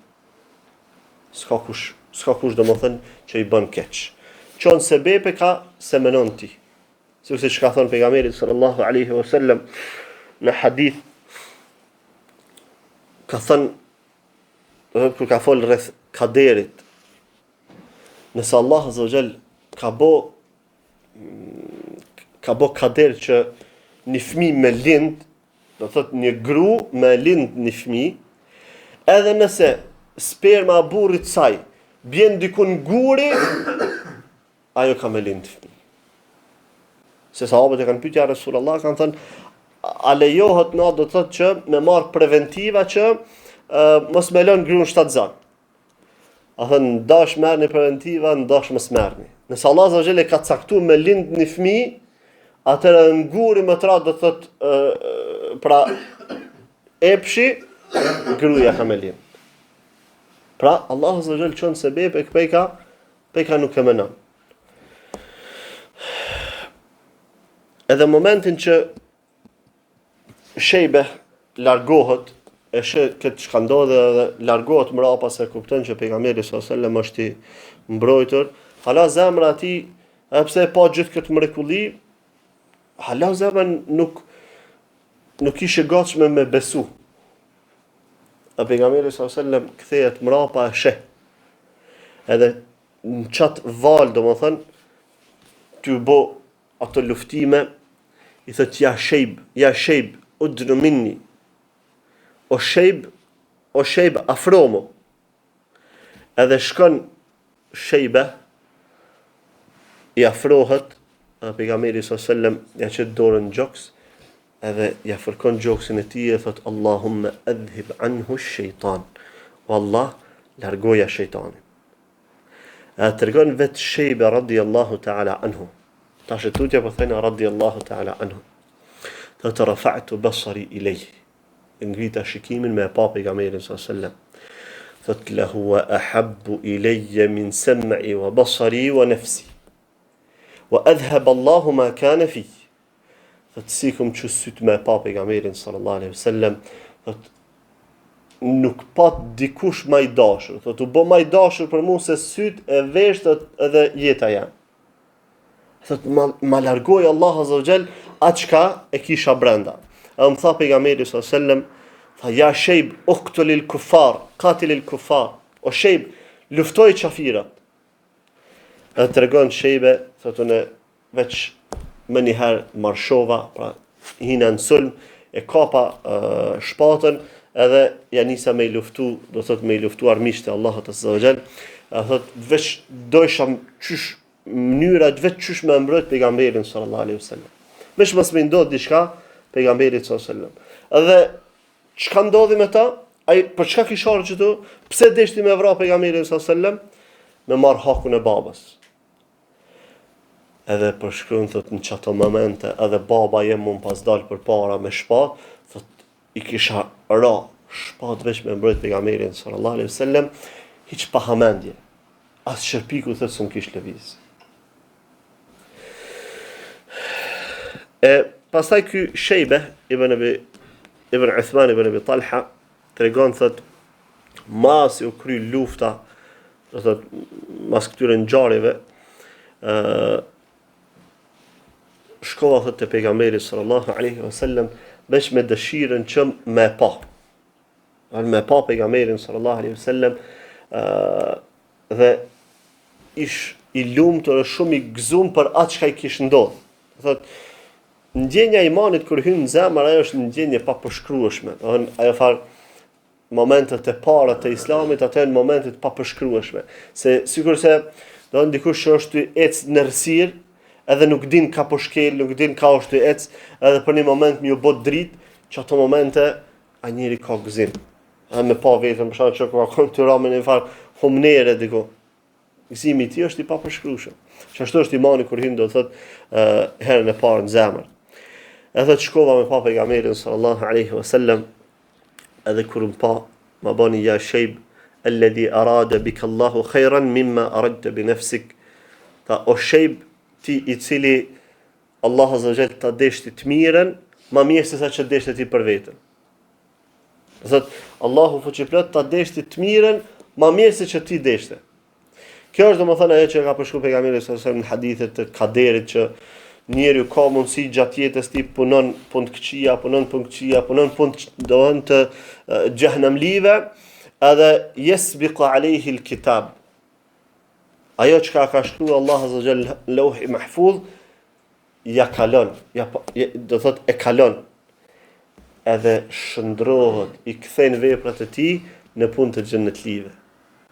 s'ka kush, s'ka kush domethënë që i bën keq. Çon sebepe ka s'e menon ti. Sikurse që ka thënë pejgamberi sallallahu alaihi wasallam në hadith ka thënë do të thotë kur ka fol rreth kaderit nëse Allah azza wa jall ka bo ka bo kader që një fëmijë me lind, do thot një gru me lind një fëmijë, edhe nëse sperma e burrit saj bjen dikun guri, ajo ka me lind fëmijë. Se sahabët e kanë pyet ja Resulullah, kanë thënë. a lejohet na do të thotë që me marr preventiva që uh, mos me lënë gruan shtatzan. A thonë, n'dash merrni preventiva, n'dash mos merrni. Nëse Allah azza wa jall e ka caktu me lind një fëmijë, atëherë nguri me tra do të thotë uh, pra epshi gruaja ka me lind. Pra Allah azza wa jall çon sebep e pejka pejka nuk e menon. Edhe momentin që Shejbe largohet, e sheh këtë çka ndodhi edhe largohet mrapa se kupton që pejgamberi sallallahu alajhi wasallam është i mbrojtur, hala zemra e tij, edhe pse e pa gjithë këtë mrekulli, hala zemra nuk nuk ishte gatshme me besu. E pejgamberi sallallahu alajhi wasallam kthehet mrapa e sheh. Edhe në qat valë, domethënë, tu bo ato luftime, i thot ja shejb, ja shejb, udnu minni, o shejb, o shejb, afromu. Edhe shkon shejbe, i afrohet, edhe pejgamberi s.a.s. ja qet dorën në gjoks, edhe ja fërkon gjoksin e tij e thot Allahumme edhhib anhu shejtan. O Allah, largoja shejtanin. E tregon vetë Shejbe radiallahu ta'ala anhu. Tash e tutje po thojna radiallahu ta'ala anhu. Thotë rafa'tu basari ilejh. E ngrita shikimin me e pa pejgamberin s.a.s. Thotë lehuwa ahabbu ilejje min sem'i wa basari wa nefsi. Wa adhhab Allahu ma kana fi. Thotë si kom çu sytë me pa pejgamberin sallallahu alaihi wasallam, thotë nuk pat dikush ma i dashur, thotë u bë ma i dashur për mua se sytë e veshët edhe jeta jem. Thotë ma, ma largoi Allah azza wa jall atë çka e kisha brenda. Edhe më tha pejgamberi sallallahu alaihi wasallam, tha ja shejb uqtulil kuffar, qatilil kuffar. O shejb, luftoj qafirat. Edhe tregon shejbe, thotë unë veç menjëherë marshova, pra hina në sulm, e kapa uh, shpatën, edhe ja nisa me i luftu, do thot me i luftu armiqtë e Allahut azza wa jall, e thot veç dojsha qysh mënyra veç qysh me mbrojt pejgamberin sallallahu alaihi wasallam. Veç mos me ndodh diçka pejgamberit sallallahu alaihi wasallam. Edhe çka ndodhi me ta? Ai për çka kish ardhur këtu? Pse deshti me vra pejgamberin sallallahu alaihi wasallam? Me marr hakun e babës. Edhe përshkruan thot në qato momente edhe baba jem mu m'pas dal përpara me shpat, thot i kisha ra shpat veç me mbrojt pejgamberin sallallahu alaihi wasallam, hiç pa hamendje. As qerpiku thot s'm kish lëviz. E pastaj ky Shejbe ibn Abi ibn Uthman ibn Abi Talha tregon thot masi u kry lufta do thot mas këtyre ngjarjeve ë shkova thot te pejgamberi sallallahu alaihi wasallam veç me dëshirën që me pa. An me pa pejgamberin sallallahu alaihi wasallam ë dhe ish i lumtur e shumë i gëzum për atë çka i kish ndodh. Do thot ndjenja e imanit kur hyn në zemër ajo është ndjenjë e papërshkrueshme. Do thon ajo far momentet e para të islamit ato janë momente të papërshkrueshme. Se sikurse do thon dikush që është tu ec në errësirë, edhe nuk din ka po shkel, nuk din ka është tu ec, edhe për një moment me ju bo dritë, që ato momente ai njeri ka gëzim. Edhe me pa veten për shkak që ka kon tu ra në një farë humnere diku. Gëzimi i tij është i papërshkrueshëm. Qashtu është imani kur hyn do të thotë herën e parë në zemër. Edhe shkova me pa pejgamberin sallallahu alaihi wasallam edhe kur më pa ma bani ja shejb alladhi arada bika Allahu khayran mimma aradta bi nafsik tha o shejb ti i cili Allah azza wa jall ta deshti të mirën ma mirë se sa që deshte ti për veten Do thot Allahu fuqiplot ta deshti të mirën ma mirë se që ti deshte. Kjo është domethënë ajo që e ka përshkruar pejgamberi sallallahu alajhi wasallam në hadithet të kaderit që njeriu ka mundësi gjatë jetës tij punon punë të këqija, punon punë të këqija, punon punë domethënë të xhehenemlive, edhe jesbiku alejhi l-kitab. Ajo çka ka shkruar Allah azza jall në Lauhi Mahfuz ja kalon, ja, do thot e kalon. Edhe shndrohet, i kthen veprat e tij në punë të xhennetlive.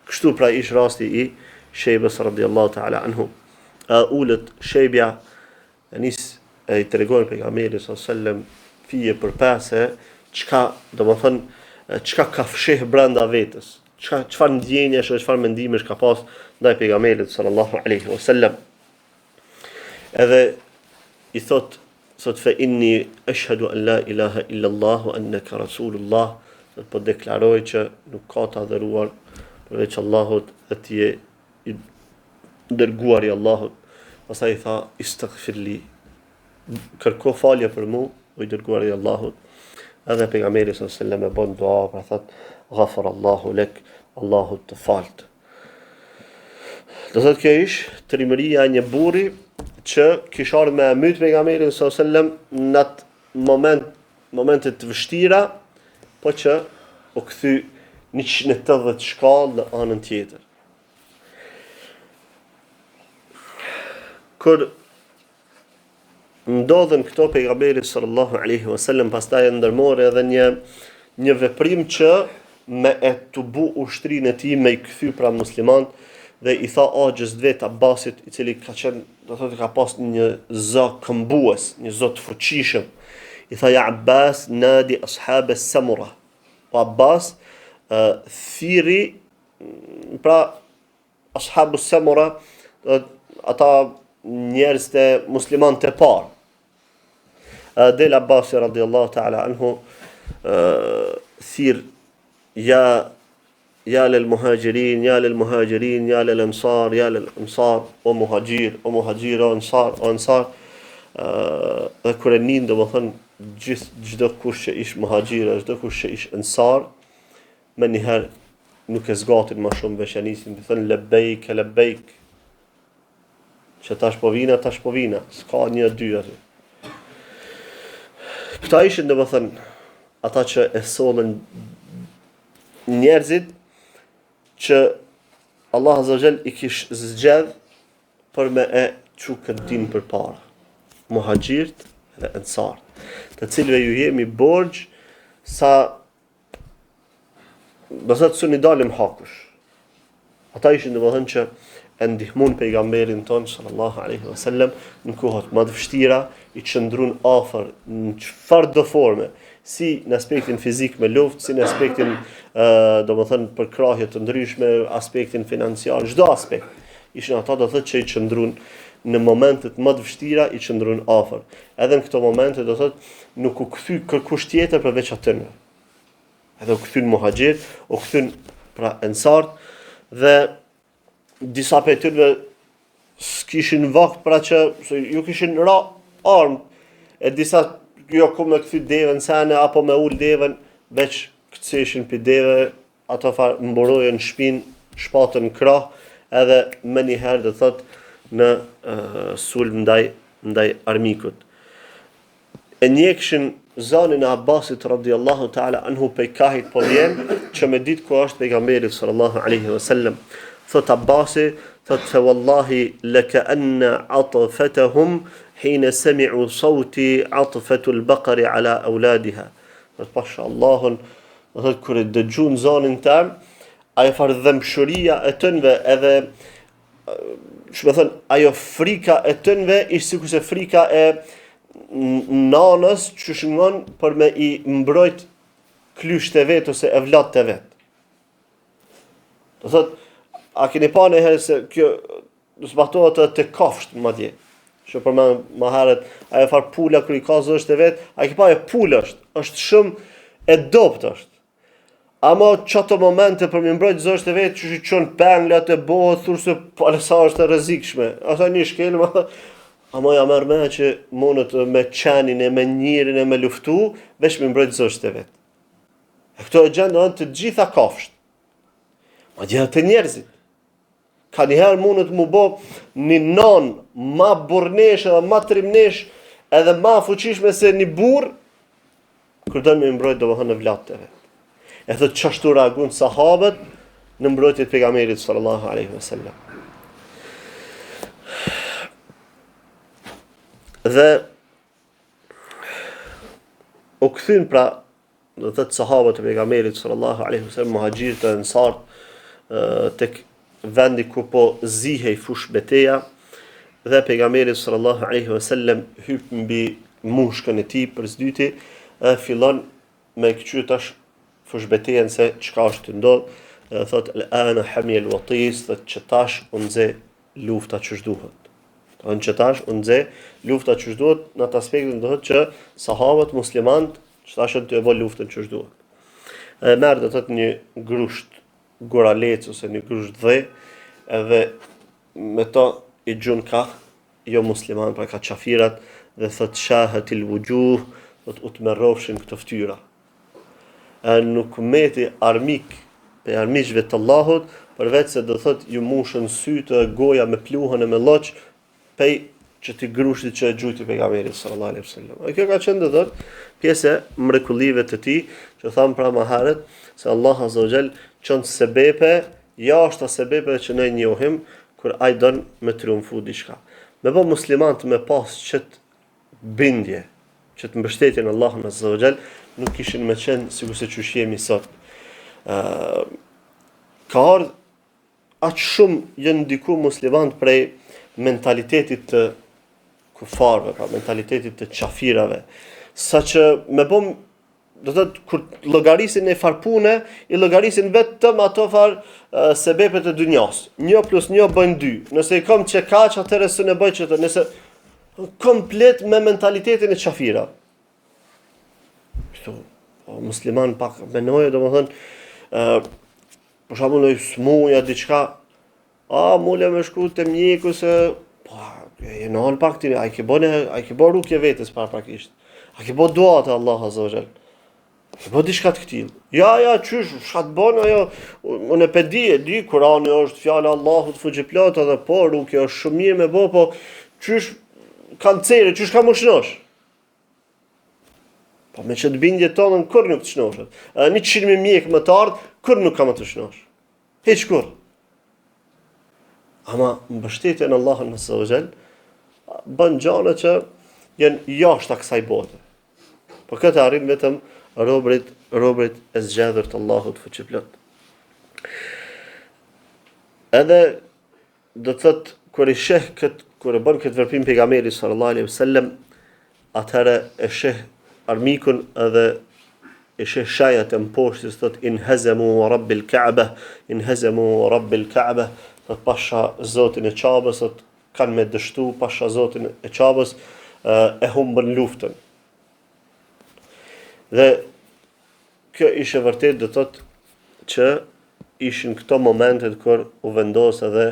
Kështu pra ish rasti i Shejbës radiallahu ta'ala anhu. E ulet Shejbja e nis e i tregon pejgamberit sallallahu alajhi wasallam. fije për pese, çka, domethënë, çka ka fsheh brenda vetes, çka çfarë ndjenjash dhe çfarë mendimesh ka pas ndaj pejgamberit sallallahu alaihi wasallam. Edhe i thot thot fe inni eshhedu an la ilaha illa Allah wa annaka rasulullah, thot po deklaroj që nuk ka të adhuruar përveç Allahut dhe ti je i dërguar i Allahut. Pastaj i tha istaghfir li, kërko falje për mu, o i dërguar i Allahut. Edhe pejgamberi sallallahu alaihi wasallam e bën dua, pra thot ghafar Allahu lek, Allahu të falt. Do thotë kjo ish trimëria e një burri që kish ardhur me e myt pejgamberin sallallahu alaihi wasallam në atë moment momente të vështira, po që u kthy 180 shkallë në anën tjetër. Kur ndodhën këto pejgamberi sallallahu alaihi wasallam pastaj e ndërmori edhe një një veprim që me e tubu ushtrinë e tij me i kthy pra muslimant dhe i tha axhës të vet Abbasit i cili ka qenë do thotë ka pas një zë këmbues, një zë të fuqishëm. I tha ja Abbas nadi ashab as-samura. O Abbas, thirri pra Ashabu Samura, do ata njerëz të musliman të parë. Del Abbasi radiallahu ta'ala anhu thirr ja ja lel muhaxhirin, ja lel muhaxhirin, ja lel ensar, ja lel ensar, o muhaxhir, o muhaxhir, o ensar, o ensar. Dhe kur e nin, domethënë, gjithë çdokush që ish muhaxhir, çdokush që ish ensar, Menjëherë nuk e zgatin ma shumë veç ja nisin me thënë lebejk lebejk që tash po vina tash po vina s'ka një dy aty këta ishin domethënë ata që e sollën njerëzit që Allah Azza Jall i kish zgjedh për me e çu këtë din përpara muhaxhirt dhe ensart të cilëve ju jemi borxh sa Do thotë s'un i dalim hakush. Ata ishin domethënë që e ndihmun pejgamberin tonë sallallahu alaihi wasallam në kohët më të vështira, i qëndrun afër në çfarëdo forme, si në aspektin fizik me luftë, si në aspektin ë domethënë përkrahje të ndryshme, aspektin financiar, çdo aspekt. Ishin ata do thotë që i qëndrun në momentet më të vështira i qëndrun afër. Edhe në këto momente do thotë nuk u kthy kërkush tjetër përveç atyre. Edhe u kthyn muhaxhirt, u kthyn pra ensart dhe disa prej tyre s'kishin vakt pra që se ju kishin ra armë e disa jo ku me kthy devën sene apo me ul devën veç kceshin pi deve ato far mburojën në shpinë shpatën në krah edhe menjëherë do thot në uh, sulm ndaj ndaj armikut E njekshin zanin e Abbasit radiallahu ta'ala anhu pej kahit po vjen, që me ditë ku është pejgamberi sallallahu alaihi wasallam. Thot Abbasi, thot fe wallahi leke enne atfetehum hine semi'u sauti atfetul bakari ala auladiha. Thot pasha Allahun, thot kur e dëgjun zanin tem, ajo farë dhembshuria e tynve edhe qysh me thënë, ajo frika e tynve ishte sikurse frika e nanës që shëngon për me i mbrojt klysht e vet ose evlatët e vet. Do thot, a keni pa njëherë se kjo zbatohet edhe te kafshët madje. Që përmend më herët, ajo farë pula kur i ka zogjtë e vet, a ke pa ajo pula është, është shumë e dobët është. Ama qato momente për me mbrojt zogjtë e vet që i çon penglat e bëhet thur se pale sa është e rrezikshme. Ata një shkelm, ama ja merr mendja që mundet me qenin e me njerin e me luftu, veç me mbrojt zogjtë e vet. E këto e gjen edhe te të gjitha kafshët. Madje edhe te njerëzit. Ka njëherë mundet mu bo një non ma burrneshë edhe ma trimneshë edhe ma fuqishme se një burrë, kur don me mbrojt domethënë evlatët e vet. E thot qashtu reagun sahabët në mbrojtje të pejgamberit sallallahu alaihi wasallam. Dhe u kthyn pra do të thotë sahabët e pejgamberit sallallahu alaihi wasallam muhaxhirët e ensarët tek vendi ku po zihej fushë beteja dhe pejgamberi sallallahu alaihi wasallam hyp mbi. mushkën e tij për së dyti edhe fillon me këqyr tash fushbetejën se çka është tu ndodh edhe thot el ana hamiyal watis thot që tash u nxe lufta qysh duhet. Thonë që tash u nxe lufta qysh duhet në atë aspektin do thotë që sahabët muslimanët që tash janë tu e bë luftën qysh duhet. Edhe merr do thotë një grusht guralec ose një grusht dhe edhe me to i gjun ka jo musliman, pra ka qafirat dhe thot shahatil wujuh, thot u tmerrofshin këto fytyra. E nuk meti armik prej armiqve të Allahut, përveç se do thot ju mushën sytë e goja me pluhën e me lloç pej qëtij grushtit që e gjujti pejgamberi sallallahu alaihi wasallam. E kjo ka qenë do thot pjesë e mrekullive të tij, që thamë pra më herët se Allah azza wa jall çon sebepe jashta sebepeve që ne njohim kur ai don me triumfu diçka. Me bo muslimanët me pas qët bindje, qët mbështetje në Allahun azza wa jall, nuk kishin me qenë sikurse qysh jemi sot. Ë ka ardhë aq shumë janë ndiku muslimanët prej mentalitetit të kufarëve, pra mentalitetit të qafirave, saqë me bo do të thotë kur llogarisin një far pune, i llogarisin vetëm ato far sebepet e dynjas. 1 plus 1 bën 2. Nëse i kam që kaq, atëherë s'e bëj çete. Nëse komplet me mentalitetin e qafira. Kështu, po, musliman pak menoje, domethënë, ë për shembull në smuja diçka, a mule me shku te mjeku se po e nal pak ti, a i ke bën, a i ke bën rukje vetes paraprakisht. A ke bën dua te Allahu azza wa jall. A ke bën diçka të këtillë. Ja, ja, qysh, çka të bën ajo? Unë e di, e di, Kurani është fjala e Allahut fuqiplot edhe po rukje është shumë mirë me bë, po qysh kanceri, qysh ka m'u shnosh? Po me qëtë bindje tonën, kurrë nuk të shnoshet. Edhe 100 mijë mjekë me të ardhë, kurrë nuk ka me të shnosh. Hiç kurrë. Ama mbështetja në Allahun azza wa jall, bën gjana që janë jashta kësaj bote. Po këtë arrin vetëm robrit, robrit e zgjedhur të Allahut fuqiplot. Edhe do të thotë kur e sheh kët kur e bën këtë veprim pejgamberi sallallahu alaihi wasallam atëherë e sheh armikun edhe e sheh shajat e mposhtjes thot inhazemu wa rabbil ka'ba inhazemu wa rabbil ka'ba thot pasha zotin e Qabës thot kanë me dështu pasha zotin e Qabës e humbën luftën dhe Kjo ishte vërtet do të thotë që ishin këto momentet kur u vendos edhe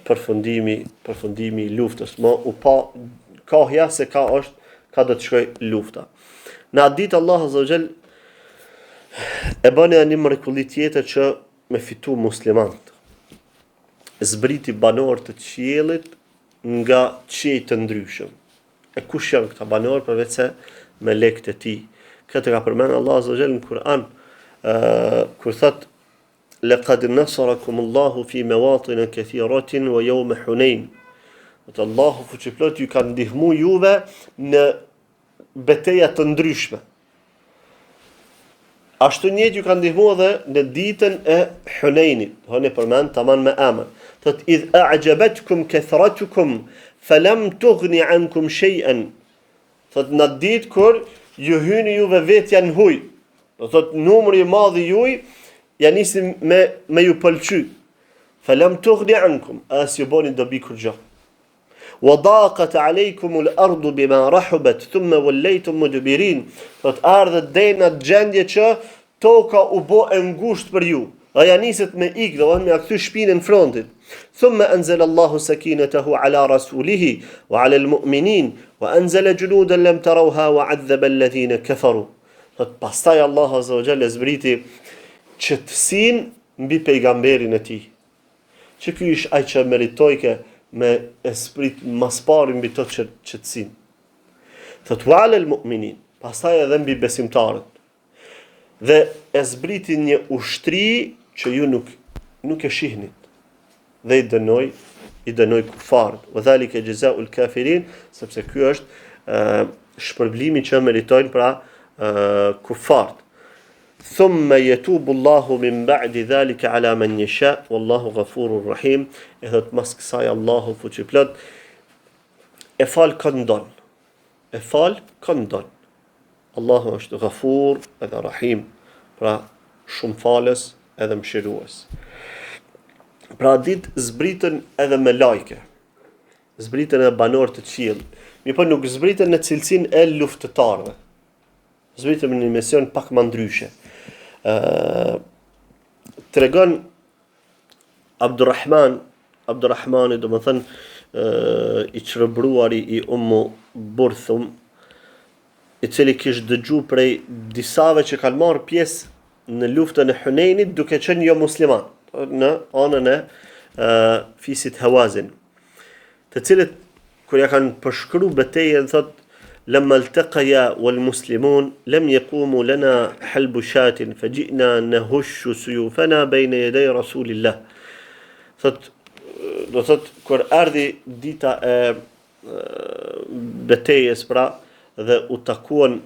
përfundimi përfundimi i luftës. Më u pa kahja se ka është ka do të shkoj lufta. Në atë ditë Allah Azza wa Jall e bëni një mrekulli tjetër që me fitu muslimanët. Zbriti banorë të qiellit nga qiej të ndryshëm. E kush janë këta banorë përveç se melekët e tij? Këtë e ka përmend Allahu Azza wa Jall në Kur'an, kur thot Laqad nasarakum Allahu fi mawatin kathiratin wa yawm Hunain. Thotë Allahu fuqiplot ju ka ndihmu juve në beteja të ndryshme. Ashtu njëjtë ju ka ndihmu edhe në ditën e Hunejnit, do e përmend taman me emër. Thot idh a'jabatkum kathratukum falam tughni ankum shay'an. Thot në ditë kur ju hyni juve vetja në huj. Do thot numri i madh i juj ja nisi me me ju pëlqy. Falam tughni ankum, as ju boni dobi kurgjë. Wa daqat alaykum al-ardu bima rahubat thumma wallaytum mudbirin. Thot erdhët deri në atë gjendje që toka u bë e ngushtë për ju. Dhe ja nisët me ik, do me ja kthy shpinën frontit. Thumma anzala Allahu sakinatahu ala rasulihi wa ala al-mu'minin wa anzala junudan lam tarawha wa 'adhaba alladhina kafaru. Thot pastaj Allahu azza wa jalla zbriti qetësinë mbi pejgamberin e tij. Që ky ish ai që meritojke me e zbrit mas pari mbi të qetësinë. Thot wa alel mu'minin, pastaj edhe mbi besimtarët. Dhe e zbriti një ushtri që ju nuk nuk e shihnit. Dhe i dënoi i dënoi kufarët. Wa dhalika jazaa'ul kafirin, sepse ky është ë shpërblimi që meritojnë pra ë kufarët. Thumma yatubu Allahu min ba'di dhalika ala man yasha wallahu ghafurur rahim. E thot mas kësaj Allahu fuqiplot e fal kënd don. e fal kënd don. Allahu është Ghafur edhe Rahim, pra shumë falës edhe mëshirues. Pra atë ditë zbritën edhe melajke, zbritën edhe banorë të qiellit, mirëpo nuk zbritën në cilësinë e luftëtarëve. Zbritën në një mision pak më ndryshe. Ë tregon Abdurrahman, Abdurrahmani, domethënë i çrobëruari i Ummu Burthum, i cili kish dëgju prej disave që kanë marrë pjesë në luftën e Hunejnit duke qenë jo musliman, në anën e fisit Hawazin, të cilët Kur ja kanë përshkru betejën thot Lemma lteqaja wal muslimun lem jekumu lena halbu shatin fe xhi'na nehushu sujufena bejne jedej Rasulillah. Thot, do thot, kur erdhi dita e betejës pra dhe u takuan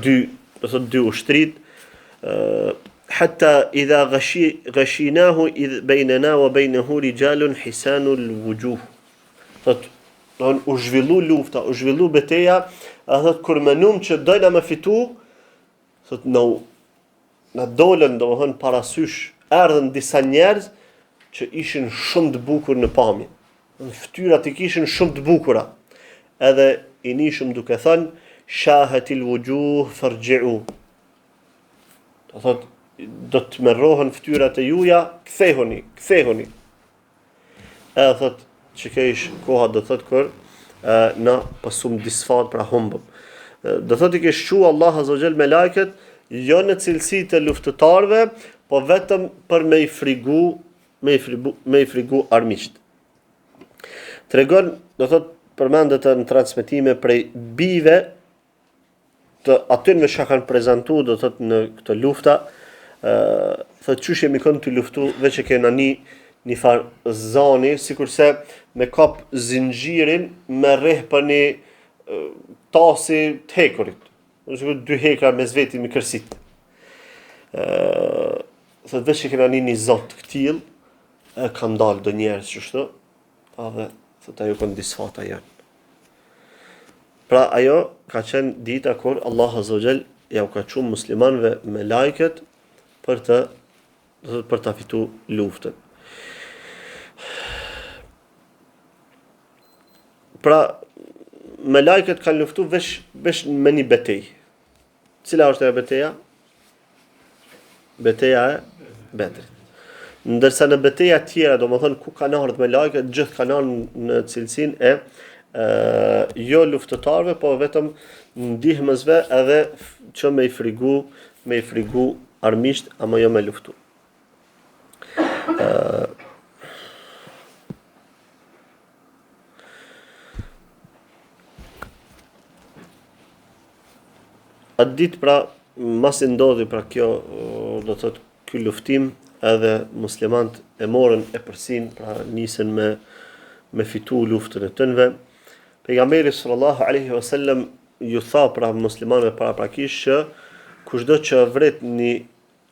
dy, do thot dy ushtrit, hatta idha ghashi ghashinahu idh bainana wa bainahu rijalun hisanul wujuh. Thot, don u zhvillu lufta, u zhvillu beteja, a thot kur menum që dojna me fitu, thot na na dolën, domethënë parasysh, erdhën disa njerëz që ishin shumë të bukur në pamje. Fytyrat i kishin shumë të bukura. Edhe i nishëm duke thënë, shahetil vuxhuh ferxhiu. Do thot, do të tmerrohen fytyrat e juja, kthehuni, kthehuni. Edhe thot, që kjo ish koha do thot kur e, na pësum disfat pra humbëm. Do thot i kish çu Allah Azza wa Jall melajket, jo në cilësi të luftëtarëve, po vetëm për me i frigu me i frigu, me i frigu armiqt. Tregon, do thot përmendet në transmetime prej bijve të atynve që kanë prezantu, do thot në këto lufta, ë thot qysh jemi kon tu luftu, veç e kena ni një farë zani, sikurse me kap zinxhirin me rreh për një tasi të hekurit. Sikur dy hekra mes veti me kërsit. Ë thot veç e kena ni një zo të këtill, e kanë dalë do njerëz qështu, edhe thot ajo kon disfata jonë. Pra ajo ka qenë dita kur Allah Azza wa Jall ja u ka çu muslimanëve melajket për të do të thotë për ta fitu luftën. Pra melajket kanë luftu veç veç me një betejë. Cila është ajo beteja? Beteja e Bedrit. Ndërsa në beteja tjera, domethënë ku kanë ardhur melajket, gjithë kanë ardhur në cilësinë e e jo luftëtarëve, po vetëm ndihmësve edhe që me i frigu, me i frigu armiqt, ama jo me luftu. Ë Atë ditë pra, masi ndodhi pra kjo, do të thotë ky luftim, edhe muslimanët e morën epërsinë, pra nisën me me fitu luftën e tynve. Pejgamberi sallallahu alaihi wasallam ju tha pra muslimanëve paraprakisht që kushdo që vret një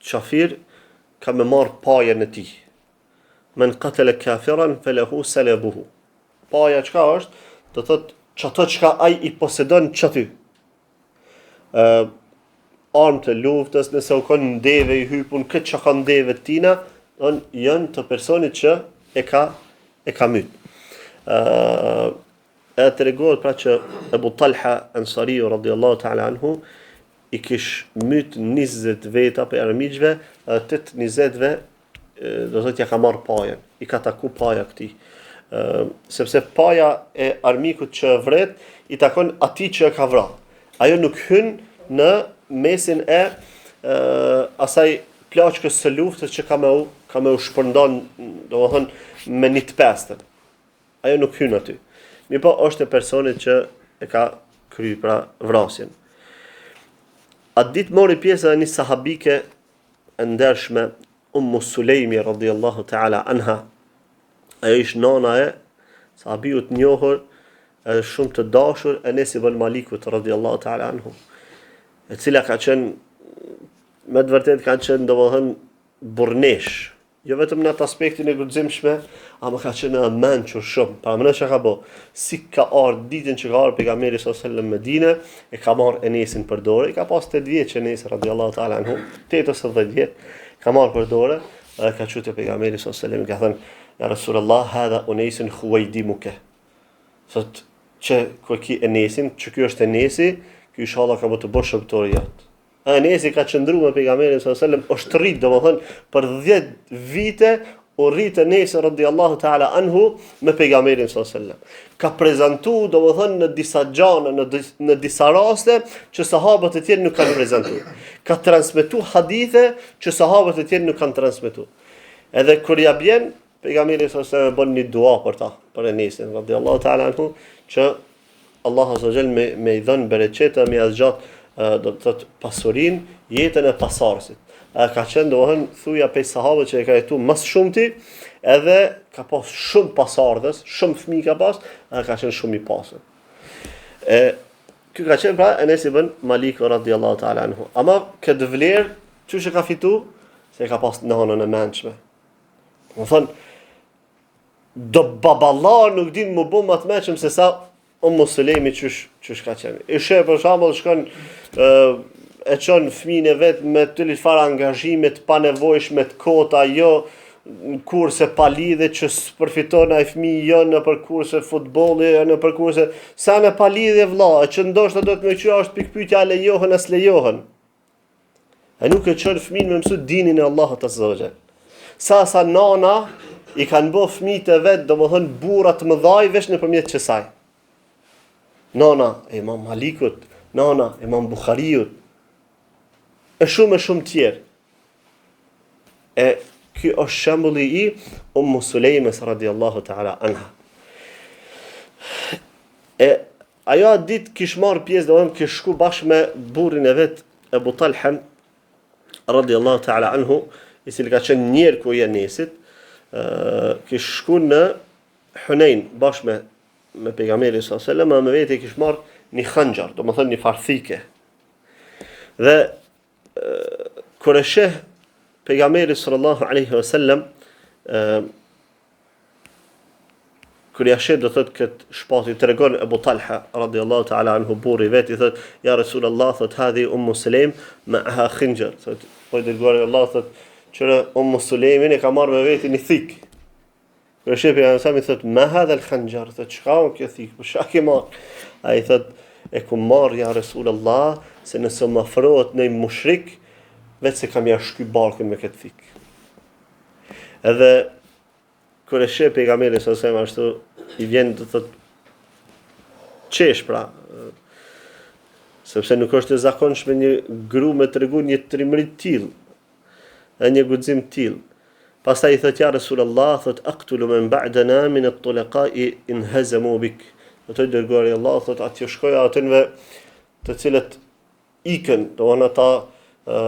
qafir ka me marr pajën e tij. Men qatala kafiran falahu salabuhu. Paja çka është? Do thotë qato çka ai i posedon qaty. Ë armë të luftës, nëse u kon n'deve i hypun, këtë çka ka n'deve të tina, on janë të personit që e ka e ka myt. Ë edhe tregohet pra që Ebu Talha Ansariu radiallahu ta'ala anhu i kish myt 20 veta prej armiqve, edhe të 20-ve do thotë ja ka marr pajën, i ka taku paja këtij. Ë sepse paja e armikut që vret i takon atij që e ka vra. Ajo nuk hyn në mesin e ë asaj plaçkës së luftës që ka me u ka me u shpërndan, domethënë me një të pestën. Ajo nuk hyn aty. Mirëpo është e personit që e ka kry pra vrasjen. Atë ditë mori pjesë edhe një sahabike e ndershme Ummu Sulejmi radhiyallahu ta'ala anha. Ajo ish nana e sahabiut të njohur edhe shumë të dashur Enes ibn Malikut radhiyallahu ta'ala anhu, e cila ka qenë me të vërtetë ka qenë domethënë burrnesh. jo vetëm në atë aspektin e guximshme, ama ka qenë e mençur shumë. Paramendo çka ka bo. Si ka ardhur ditën që ka ardhur pejgamberi sallallahu alajhi wasallam në Medinë, e ka marrë Enesin për dore, i ka pas 8 vjet që Enes radiallahu ta'ala anhu, 8 ose 10 vjet, ka marrë për dore dhe ka çu te pejgamberi sallallahu alajhi wasallam i ka thënë ja Rasulullah hadha unesun khuwaydimuka. Thot qe ku e ki Enesin, që ky është Enesi, ky inshallah ka me t'u bo shërbëtori jot. Enesi ka qëndru me pejgamberin sallallahu alajhi wasallam, është rrit domethënë për 10 vite u rrit Enesi radiallahu ta'ala anhu me pejgamberin sallallahu alajhi wasallam. Ka prezantu domethënë në disa gjana, në, dis, në disa raste që sahabët e tjerë nuk kanë prezantu. Ka transmetu hadithe që sahabët e tjerë nuk kanë transmetu. Edhe kur ja bjen pejgamberi sallallahu alajhi wasallam bën një dua për ta, për Enesin radiallahu ta'ala anhu që Allahu azza wa jall me me i dhën bereqet e me ia zgjat do të thotë pasurinë, jetën e pasardhësit. A ka qenë domethënë thuja prej sahabëve që e ka jetu më së shumti, edhe ka pas shumë pasardhës, shumë fëmijë ka pas, edhe ka qenë shumë i pasur. E ky ka qenë pra Enes ibn Malik radiallahu ta'ala anhu. Ama këtë vlerë qysh e ka fitu se e ka pas nanën e mençme. Domethënë Do baballar nuk din me u bo ma të mençëm se sa Ummu Sulejmi qysh, qysh ka qenë. I sheh për shembull shkon ë e çon fëmijën e vet me të farë angazhime të panevojshme të kota, jo në kurse pa lidhje që s'përfiton ai fëmijë jo nëpër kurse futbolli, jo nëpër kurse sene pa lidhje vëlla, e që ndoshta do të më çua është pikëpyetja a lejohen a s'lejohen. E nuk e çon fëmijën me mësu dinin e Allahut azza wa jall. Sa sa nana i kanë bo fëmijët e vet, domethënë burra të mëdhaj veç nëpërmjet qësaj. Nana e Imam Malikut, nana e Imam Buhariut, e shumë e shumë tjerë. E ky është shembulli i Ummu Sulejmes radiallahu ta'ala anha. E Ajo atë ditë kish marrë pjesë, domethënë kish shku bashkë me burrin e vet Ebu Talhan radiallahu ta'ala anhu, i cili ka qenë njerku i Enesit, ë kish shku në Hunain bashkë me me pejgamberin sallallahu alajhi wasallam, me vete kish marrë një khanxhar, domethënë një farë thike. Dhe kur e sheh pejgamberi sallallahu alaihi wasallam ë Kur ja sheh do thot kët shpatë i tregon Ebu Talha radiallahu ta'ala anhu burri vet i thot ja Resulallah thot hadhi Ummu Sulejm ma'aha khinxher thot o i dërguari i Allahut thot qyre Ummu Sulejmin e ka marrë me veti një thik kur e sheh pejgamberi i thot ma hadha al khanxher thot çka o kjo thik po çka ke marrë ai thot e kum marrë ja Resulallah se nëse më afrohet një mushrik veç se kam ja shky barkun me këtë thik edhe Kur e sheh pejgamberi sallallahu alajhi wasallam ashtu i vjen do thot qesh pra sepse nuk është e zakonshme një gru me tregu një trimëri të tillë e një guxim të tillë. Pastaj i thot ja Resulallah, thot aqtulu men ba'dana min at-tulaqa'i in hazamu bik. Do të dërguari i Allahut thot a t'ju shkoj atynve të cilët ikën, domethënë ata ë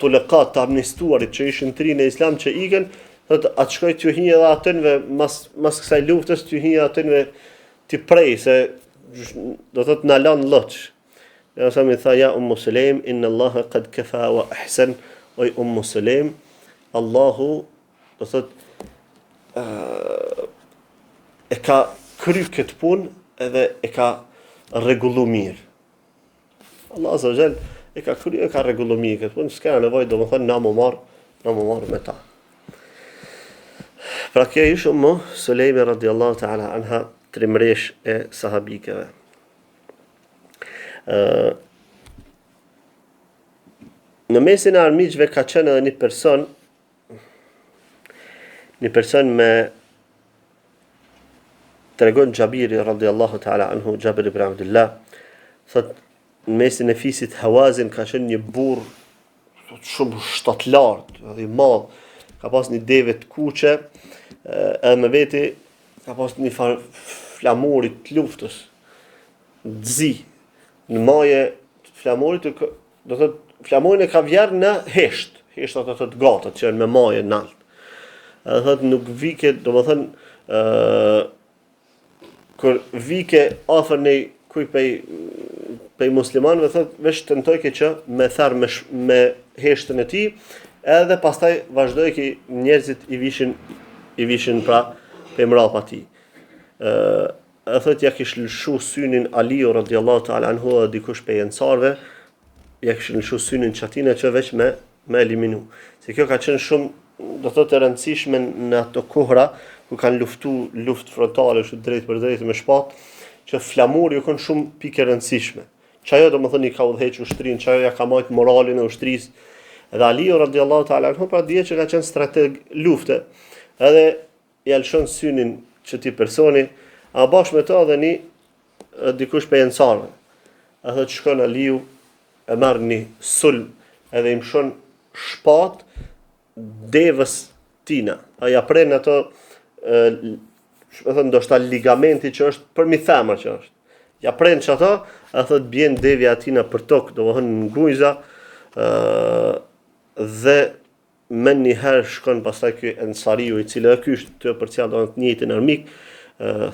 tulekat të amnistuarit që ishin të ri në islam që ikën, thotë a të shkoj t'ju hi edhe atynve mas, mas kësaj luftës t'ju hi atynve t'i prej se do thotë na lan lloç. Pejgamberi i tha ja Ummu Sulejm inna Allaha qad kafa wa ahsan oj Ummu Sulejm Allahu do thotë e ka kry këtë punë edhe e ka rregullu mirë. Allah azza wa jall e ka kry e ka rregullu mirë këtë punë, s'ka nevojë domethënë na m'u marr, na m'u marr me ta. Pra kjo ish Ummu Sulejmi radiallahu ta'ala anha trimresh e sahabikeve. Ë Në mesin e armiqve ka qenë edhe një person Një person me tregon Xhabiri radiallahu ta'ala anhu, Xhabir ibn Abdullah, thot në mesin e fisit Hawazin ka qenë një burr thot shumë shtatlartë, edhe i madh, ka pas një deve të kuqe, edhe me veti ka pas një farë flamuri të luftës, të zi, në maje të flamurit Do thot flamurin e ka vjerr në hesht. Heshtat ato të gatët që janë me maje nalt. Edhe thot nuk vike, domethënë ë kur vike afër një kuj pej pej muslimanëve thot veç tentojke që me therr me sh, me heshtën e tij. edhe pastaj vazhdojke njerëzit i vishin i vishin pra pe mrapa tij. Ë e thot ja kish lëshu synin Aliu radiallahu ta'ala anhu dhe dikush pej ensarve, ja kishin lëshu synin qatina që veç me me eliminu. Se kjo ka qenë shumë, do thotë e rëndësishme në ato kohra ku kanë luftu luftë frontale kështu drejt për drejt me shpatë, që flamuri u kon shumë pikë e rëndësishme. Qajo domethënë i ka udhëheq ushtrinë, qajo ja ka majt moralin e ushtrisë. Edhe Aliu radiallahu ta'ala anhu pra dihet që ka qenë strateg lufte. Edhe ja lëshon synin qëtij personi, a bashkë me të edhe një dikush pej ensarve. E thotë shkon Aliu e merr një sulm edhe i mshon shpat devës tina. A ja pren ato e, me thënë ndoshta ligamenti që është përmi femër që është. Ja pren qato, e thot bjen devja atina për tokë, domethënë në gunjza, ë dhe Menjëherë shkon pastaj ky Ensariu i cili edhe ky është tu e përcjell domethënë të njëjtin armik,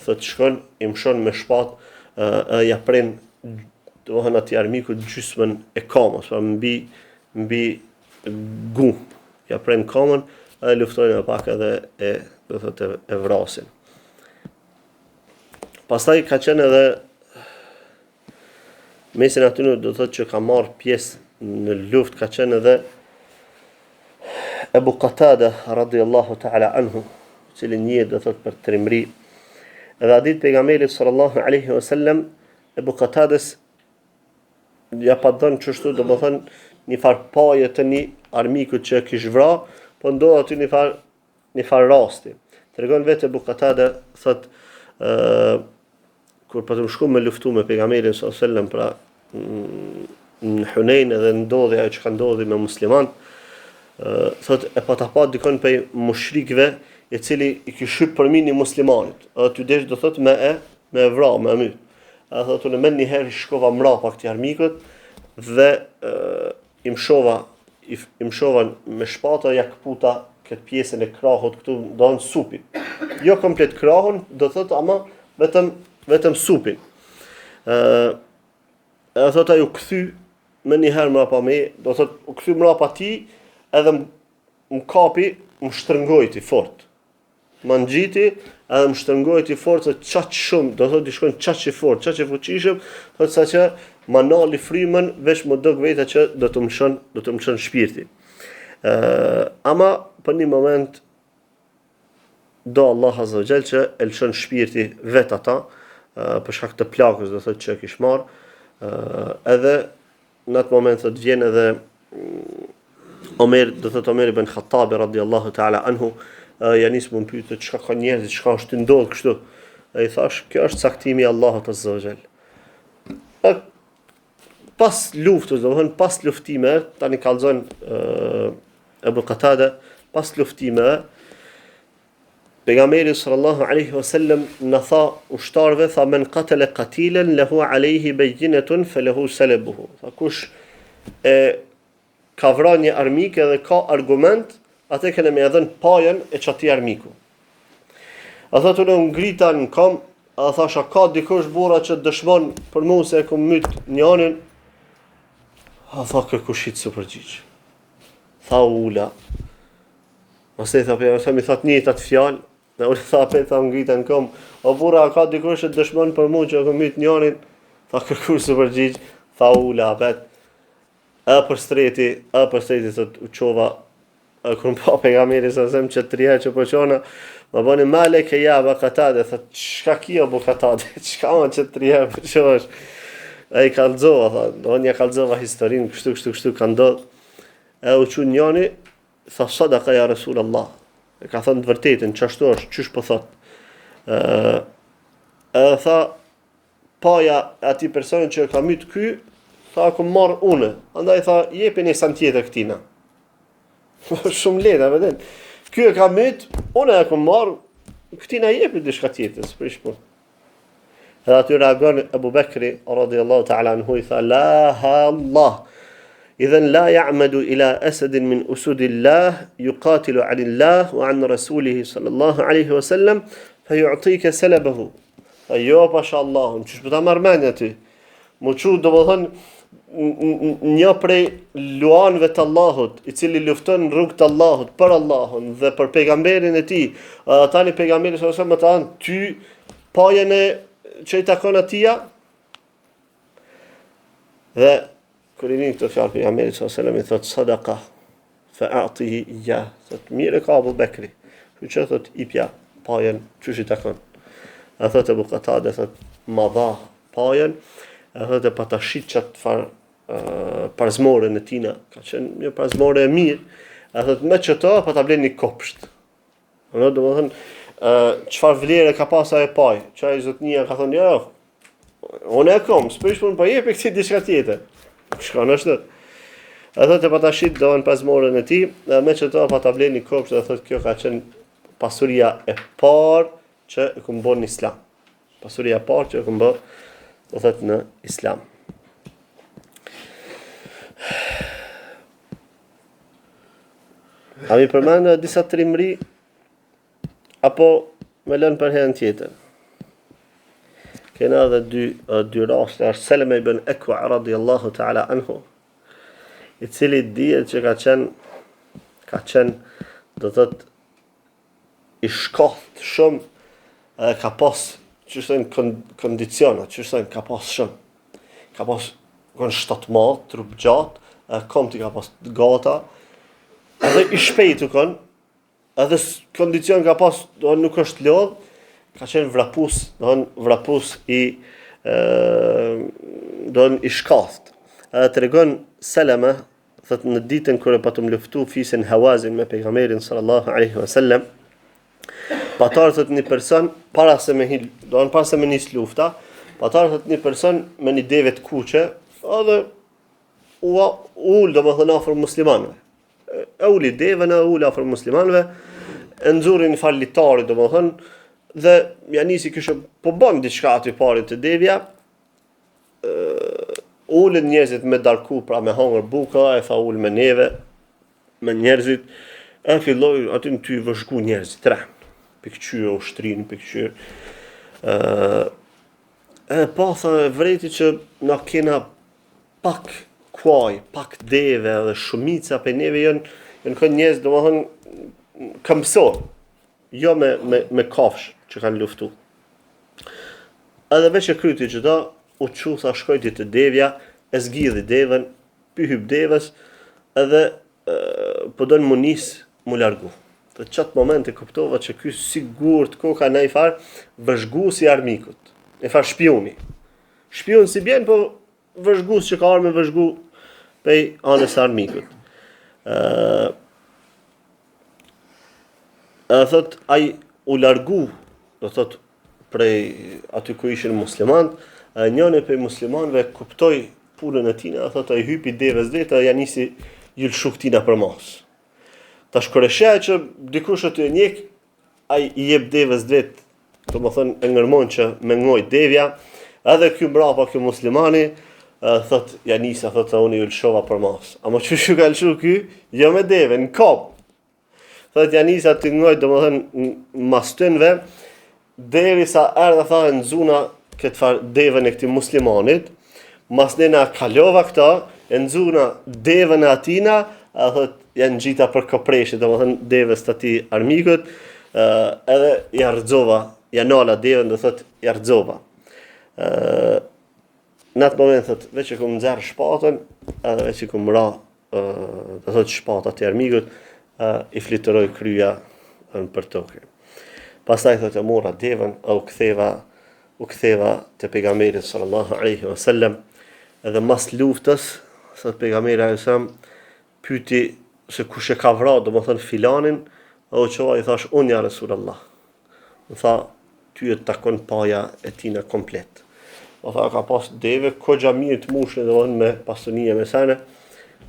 thotë shkon i mshon me shpatë e ja pren domethënë atij armikut gjysmën e kamës, pra mbi mbi gu. Ja pren kamën edhe luftojnë edhe pak edhe e do thotë e vrasin. Pastaj ka qenë edhe Mesin atyne do të thotë që ka marrë pjesë në luftë ka qenë edhe Ebu Qatada radiallahu ta'ala anhu, i cili njihet do thotë për trimëri. Edhe atë ditë pejgamberi sallallahu alaihi wasallam Ebu Qatades ja pat dhënë qështu domethënë një farë paje të një armikut që e kish vra, po ndodh aty një farë një farë rasti. Tregon vetë Ebu Katade, thot, ë kur patëm shku me luftu me pejgamberin sallallahu alajhi wasallam pra në Hunein edhe ndodhi ajo çka ndodhi me musliman, ë thot e pata pa dikon prej mushrikëve i cili i kish hyp përmi një muslimanit, edhe tu desh do thot me e me e vra, me e myt. Edhe thot unë menjëherë shkova mrapa këtij armikut dhe e, i mshova i, i mshova me shpatë ja këputa këtë pjesën e krahut këtu do në supin. Jo komplet krahun, do thotë ama vetëm vetëm supin. Ë edhe thotë ai u kthy menjëherë mrapa me, do thotë u kthy mrapa tij edhe më kapi, më shtrëngojti fort. Ma ngjiti edhe më shtrëngojti fort se qaq shumë, do thotë ish kon qaq i fort, qaq i fuqishëm, thotë sa që ma nali frymën, veç m'u dok vetja që do të më lshon, do të më lshon shpirti. Ë, ama për një moment do Allah Azza wa Jall që e lëshon shpirti vet ata, për shkak të plagës, do thotë që e kish marr, edhe Në atë moment thotë vjen edhe mm, Omer, do thotë Omer ibn Khattabi radiallahu ta'ala anhu, ja nis me m'pytë çka ka njerëzit, çka është tu ndodh kështu. E i thash, kjo është caktimi i Allahut azza wa jall. Pas luftës, domethënë pas luftimeve, tani kallzon Ebu Qatada, pas luftimeve, Pejgamberi sallallahu alaihi wasallam na tha ushtarëve tha men qatala qatilan lahu alayhi bayyinatun falahu salabuhu. Tha kush e ka vra një armik edhe ka argument, atë kena me ia dhënë pajën e qatij armiku. A thotë unë u ngrita në kam, a thash a ka dikush burra që dëshmon për mua se e kom myt njanin? A tha kërkush hiç s'u përgjigj. Tha u ula. Pastaj tha pejgamberi mi tha të njëjtat fjalë, dhe unë tha apet tha u ngrita në kom, o burra a ka dikush që dëshmon për mua që e kom myt njanin? Tha kërkush s'u përgjigj, tha u ula apet. Edhe për s'treti, edhe për s'treti thot u çova e kur më pa pejgamberi sa sem që tri herë që po çona, më bëni ma leke ja Eba Katade, thot çka ki Ebu Katade, çka më që tri herë po çohesh. Ai kallzova, tha, do ja kallzova historinë, kështu kështu kështu ka ndodh. E u çu njani, Tha sadaka ja Resul Allah. E ka thënë të vërtetën, qashtu është, qysh po thot. Ë edhe tha paja e atij personi që e ka myt ky, tha e kom marr unë. Andaj tha jepi një sen tjetër këtina. Shumë lehtë, a vërtet. Ky e ka myt, unë e kom marr, këtina jepi diçka tjetër, s'prish punë. Edhe aty reagon Ebu Bekri, radiallahu ta'ala anhu, i tha, la ha Allah, idhen la ja'medu ila esedin min usudillah, jukatilu anillah, wa an rasulihi sallallahu alaihi wa sallam, fa ju'tike selebehu. Tha, jo, pasha Allahun, qysh po ta merr menja ty? M'u çu, domethënë, Një prej luanëve të Allahut, i cili lufton në rrugë të Allahut, për Allahun dhe për pejgamberin e tij, edhe tani pejgamberi sallallahu alajhi wasallam me ta dhanë ty pajën e që i takon atija. Dhe kur i nin këto fjalë pejgamberit sallallahu alajhi wasallam i thot sadaka fa a'tihi iyah, thot mirë e ka Abu Bekri. Kështu që thot ipja pajën qysh i takon. A thot Abu Qatada thot ma dha pajën, e thot e pata shit qat far parzmoren e tina, ka qenë një parzmore e mirë, e thot me qëto pata ble një kopsht. Në, domethënë, çfarë vlere ka pas ajo pajë, që ai zotnia ka thonë, jo, jo, unë e kom, s'prish punë, po jepi këtij diçka tjetër. Shkon ashtu. E thot e pata shit domethënë parzmoren e tij, dhe me qëto pata ble një kopsht, dhe thot kjo ka qenë pasuria e parë që e kom bo në islam. Pasuria e parë që e kom bo, do thot në islam. A mi përmend edhe disa trimëri apo me lënë për herën tjetër? Kena edhe dy, dy raste, është Seleme ibn Ekua radiallahu ta'ala anhu, i cili dihet që ka qenë, ka qenë, do thot, i shkathët shumë edhe ka pas qysh thonë kondicione, qysh thonë ka pas shumë. Ka pas kon shtatmadh, trup gjatë, edhe komt i ka pas të gata, edhe i shpejt u kon, edhe kondicion ka pas, do nuk është lodh, ka qenë vrapus, do vrapus i ë do i shkathët. Edhe tregon Seleme Thot në ditën kur e patëm luftu fisin Hawazin me pejgamberin sallallahu alaihi wasallam, pat ardh thot një person para se me hi, do para se me nis lufta, pat ardh thot një person me një deve të kuqe, edhe u ul domethënë afër muslimanëve. E uli devën e ul afër muslimanëve, e nxuri një farë litari domethënë dhe ja nisi kështu po bën diçka aty pari te devja, ulën njerëzit me darku, pra me hangër buka, e tha ul me neve, me njerëzit, e filloi aty në ty vëzhgu njerëzit, tre, p'i kqyr ushtrinë, p'i kqyr, e, e pa tha e vrejti që na kena pak kuaj, pak deve, edhe shumica prej neve janë, janë kënë njerëz, domethënë, këmbësor, Jo me, me, me kafsh që kanë luftu. Edhe veç e kryti qëta, u çu tha shkojti te devja, e zgidhi devën, p'i hyp devës, edhe e, po don mu nis, mu largu. Dhe qatë moment e kuptova që ky sigurt koka naj farë vëzhgus i armikut, një farë shpiuni. Shpiun si bjen, po vëzhgus që ka ardhë me vëzhgu pej anës së armikut. Ë Edhe thot ai u largu, do thot prej aty ku ishin muslimanët, edhe njëri prej muslimanëve kuptoi punën e tina, dhe thot ai hypi devës vet dhe ja nisi ju lëshu këtina përmas. Tash kur e sheh që dikush aty e njek, ai i jep devës vet, domethënë e ngërmon që me ngoj devja, edhe ky mbrapa ky muslimani, thot ja nisa thot se unë ju lëshova përmas. Ama qysh ju ka lëshu ky? Jo me deve, në kop. Thot ja nisa të ngoj, domethënë mas tynve, derisa erdha tha e nxuna këtë farë devën e këtij muslimanit, masnena kalova këta, e nxuna devën e atina, a thot, ja ngjita për kopreshi, domethënë devës të atij armikut, edhe ja rrëzova, ja nala devën, do thot, ja rrëzova. Në atë moment, thot, veç e kum nxerr shpatën, edhe veç i kum ra, do thot shpata atij armikut, i fluturoi kryja në për tokë. Pastaj thot e mora devën, e u ktheva u ktheva te pejgamberi sallallahu alaihi wasallam edhe mas luftës thot pejgamberi alaihi wasallam Pyti se kush e ka vra, domethënë filanin, e u çova i thash unë ja Resulallah. Më tha, ty të takon paja e tina komplet. Më tha, ka pas deve, koxha mirë të mushne, domethënë me pasuni e me sene,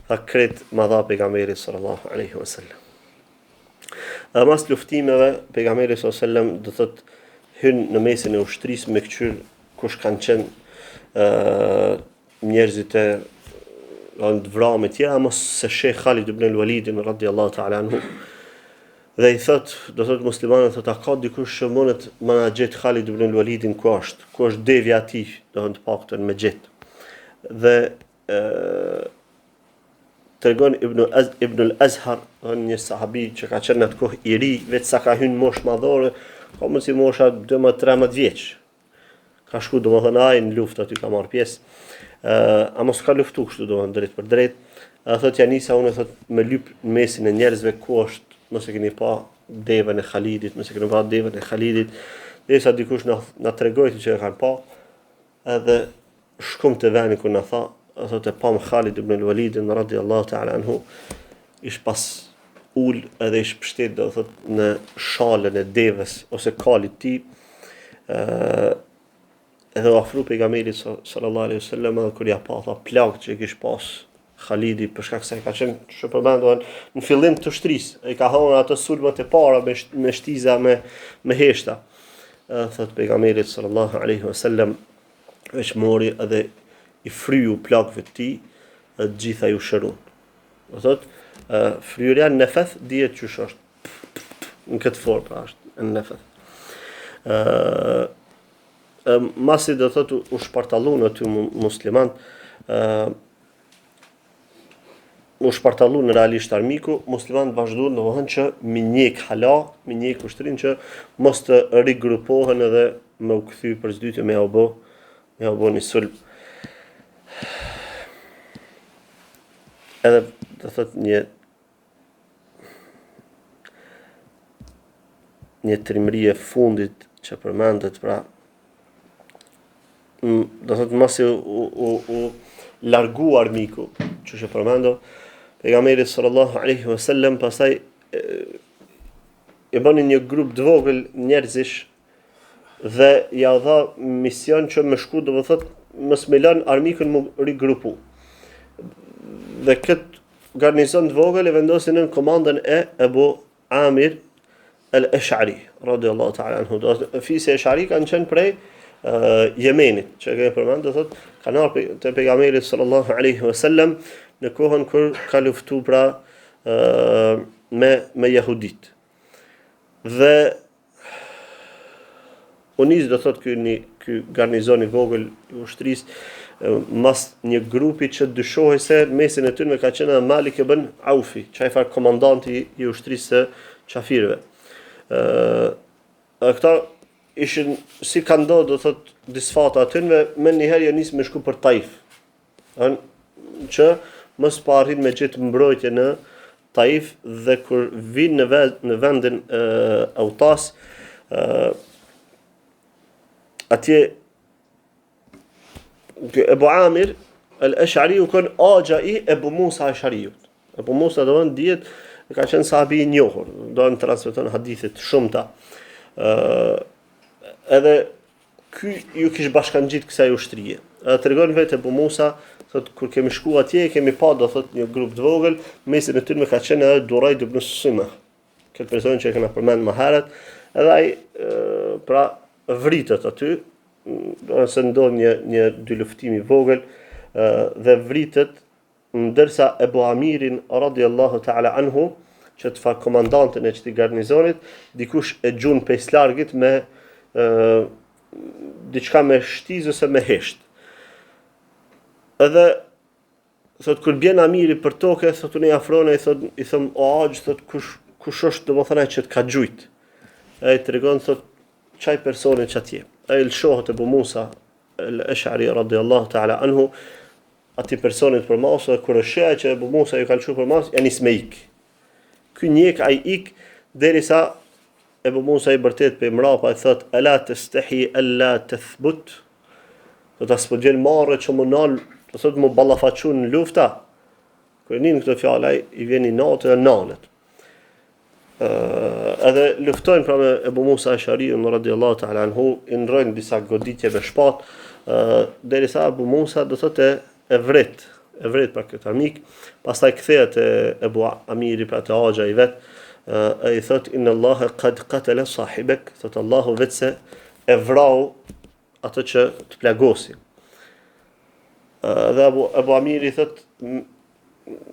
tha krejt ma dha pejgamberi sallallahu alaihi wasallam. Edhe mas luftimeve, pejgamberi sallallahu alaihi wasallam do thot hyn në mesin e ushtrisë me këqyr kush kanë qenë ë njerëzit e janë të vramë e tjera, ama s'e sheh Khalid ibn al-Walidin radiallahu ta'ala anhu. Dhe i thot, do thot muslimanët, thot, a ka dikush që mundet me na gjet Khalid ibn al-Walidin ku është, ku është devja e tij, do të paktën me gjet. Dhe e, tregon Ibn Az Ibn al-Azhar, një sahabi që ka qenë në atë kohë i ri, veç sa ka hyrë në moshë madhore, ka mundësi mosha 12-13 vjeç. Ka shku domethënë ai në luftë aty ka marrë pjesë. Ë, ama s'ka luftu kështu domethënë drejt për drejt. Edhe thotë ja nisa unë thotë me lyp në mesin e njerëzve ku është, mos e keni pa devën e Khalidit, mos e keni pa devën e Khalidit. Derisa dikush na na tregoi që e kanë pa, edhe shkum te veni ku na tha, thotë e pam Khalid ibn al-Walidin radiallahu ta'ala anhu, ish pas ul edhe ish pështet do thot në shalën e devës ose kalit tij, ë edhe u afru pejgamberit sallallahu alaihi wasallam edhe kur ja pa tha plagët që i kish pas Khalidi për shkak se ka qenë që përmendën në fillim të ushtrisë, i ka hënë ato sulmet e para me me shtiza me me heshta. Edhe thot pejgamberi sallallahu alaihi wasallam veç mori edhe i fryu plagëve të tij dhe të gjitha ju shërun. Do thot, fryrja nefeth dihet qysh është. Në këtë formë pra është në nefeth. Ë masi do thot u shpartallun aty musliman, ë u shpartallun realisht armiku, muslimanët vazhduan domethënë që mi njek hala, mi njek ushtrinë që mos të rigrupohen edhe me u kthy për së dyti me u bë, me u bë një sulm. Edhe do thot një një trimëri e fundit që përmendet pra do thot masi u, u, u largu armiku që që përmendo pejgamberi sallallahu alaihi wasallam pastaj e, e bëni një grup të vogël njerëzish dhe ja dha mision që me shku do të thot mos me lën armikun mu rigrupu. Dhe këtë garnizon të vogël e vendosi nën komandën e Ebu Amir el-Esh'ari, radiallahu ta'ala anhu. Do të fisi Esh'ari kanë qenë prej uh, Jemenit, që e kemi përmend, do thot kanë ardhur te pejgamberi sallallahu alaihi wasallam në kohën kur ka luftu pra uh, me me jehudit. Dhe U nis do thot ky një ky garnizon i vogël i ushtrisë mas një grupi që dyshohej se mesin e tyre ka qenë edhe Malik ibn Aufi, qaj far komandanti i ushtrisë së qafirëve. Ë këta ishin si ka ndodhur do thot disfata atynve, menjëherë janë nis me shku për Taif. Ën që mos po arrin me gjetë mbrojtje në Taif dhe kur vijnë në vend, në vendin e Autas, ë atje Ebu Amir el-Esh'ari u kon axha i Ebu Musa Esh'ariut. Ebu Musa do të dihet ka qenë sahabi i njohur, do të transmeton hadithe të shumta. ë edhe Ky ju kish bashkangjit kësaj ushtrie. Edhe tregon vetë Ebu Musa, thot kur kemi shku atje kemi pa do thot një grup të vogël, mesin e tyre ka qenë edhe Durajd ibn Sima. Këtë person që e kena përmend më herët, edhe ai pra vritet aty, do të ndodh një një dyluftim i vogël dhe vritet Ndërsa Ebu Amirin radiallahu ta'ala anhu, qët far komandantin e qëtij garnizonit, dikush e gjun pej s'largit me e, diçka me shtizë ose me hesht. Edhe thot kur bjen Amiri për toke, thot unë i afrohna i thot i thom o axh, thot kush kush është domethënë ai që të ka gjujt. Ai tregon thot qaj personi qatje. Ai lëshohet Ebu Musa el-Esh'ari radiallahu ta'ala anhu atij personit për masë dhe kur e sheh që Ebu Musa ju ka lëshu për masë, ja nis me ik. Ky njek ai ik derisa Ebu Musa i bërtet prej mrapa i thot ela testehi ella tethbut do ta s'po t'vjen marre që m'u nal do thot m'u ballafaqu në lufta kur e nin këto fjalë ai i vjen inat dhe nalet edhe luftojnë pra me Ebu Musa Eshariun radiallahu ta'ala anhu, i ndrojnë disa goditje me shpat, derisa Ebu Musa do thotë e vret, e vret pra këtë armik, pastaj kthehet te Ebu Amiri pra te axha i vet, e i thot inna Allaha qad qatala sahibak, thot Allahu veçse e vrau atë që të plagosi. Dhe Abu, Abu Amiri thot,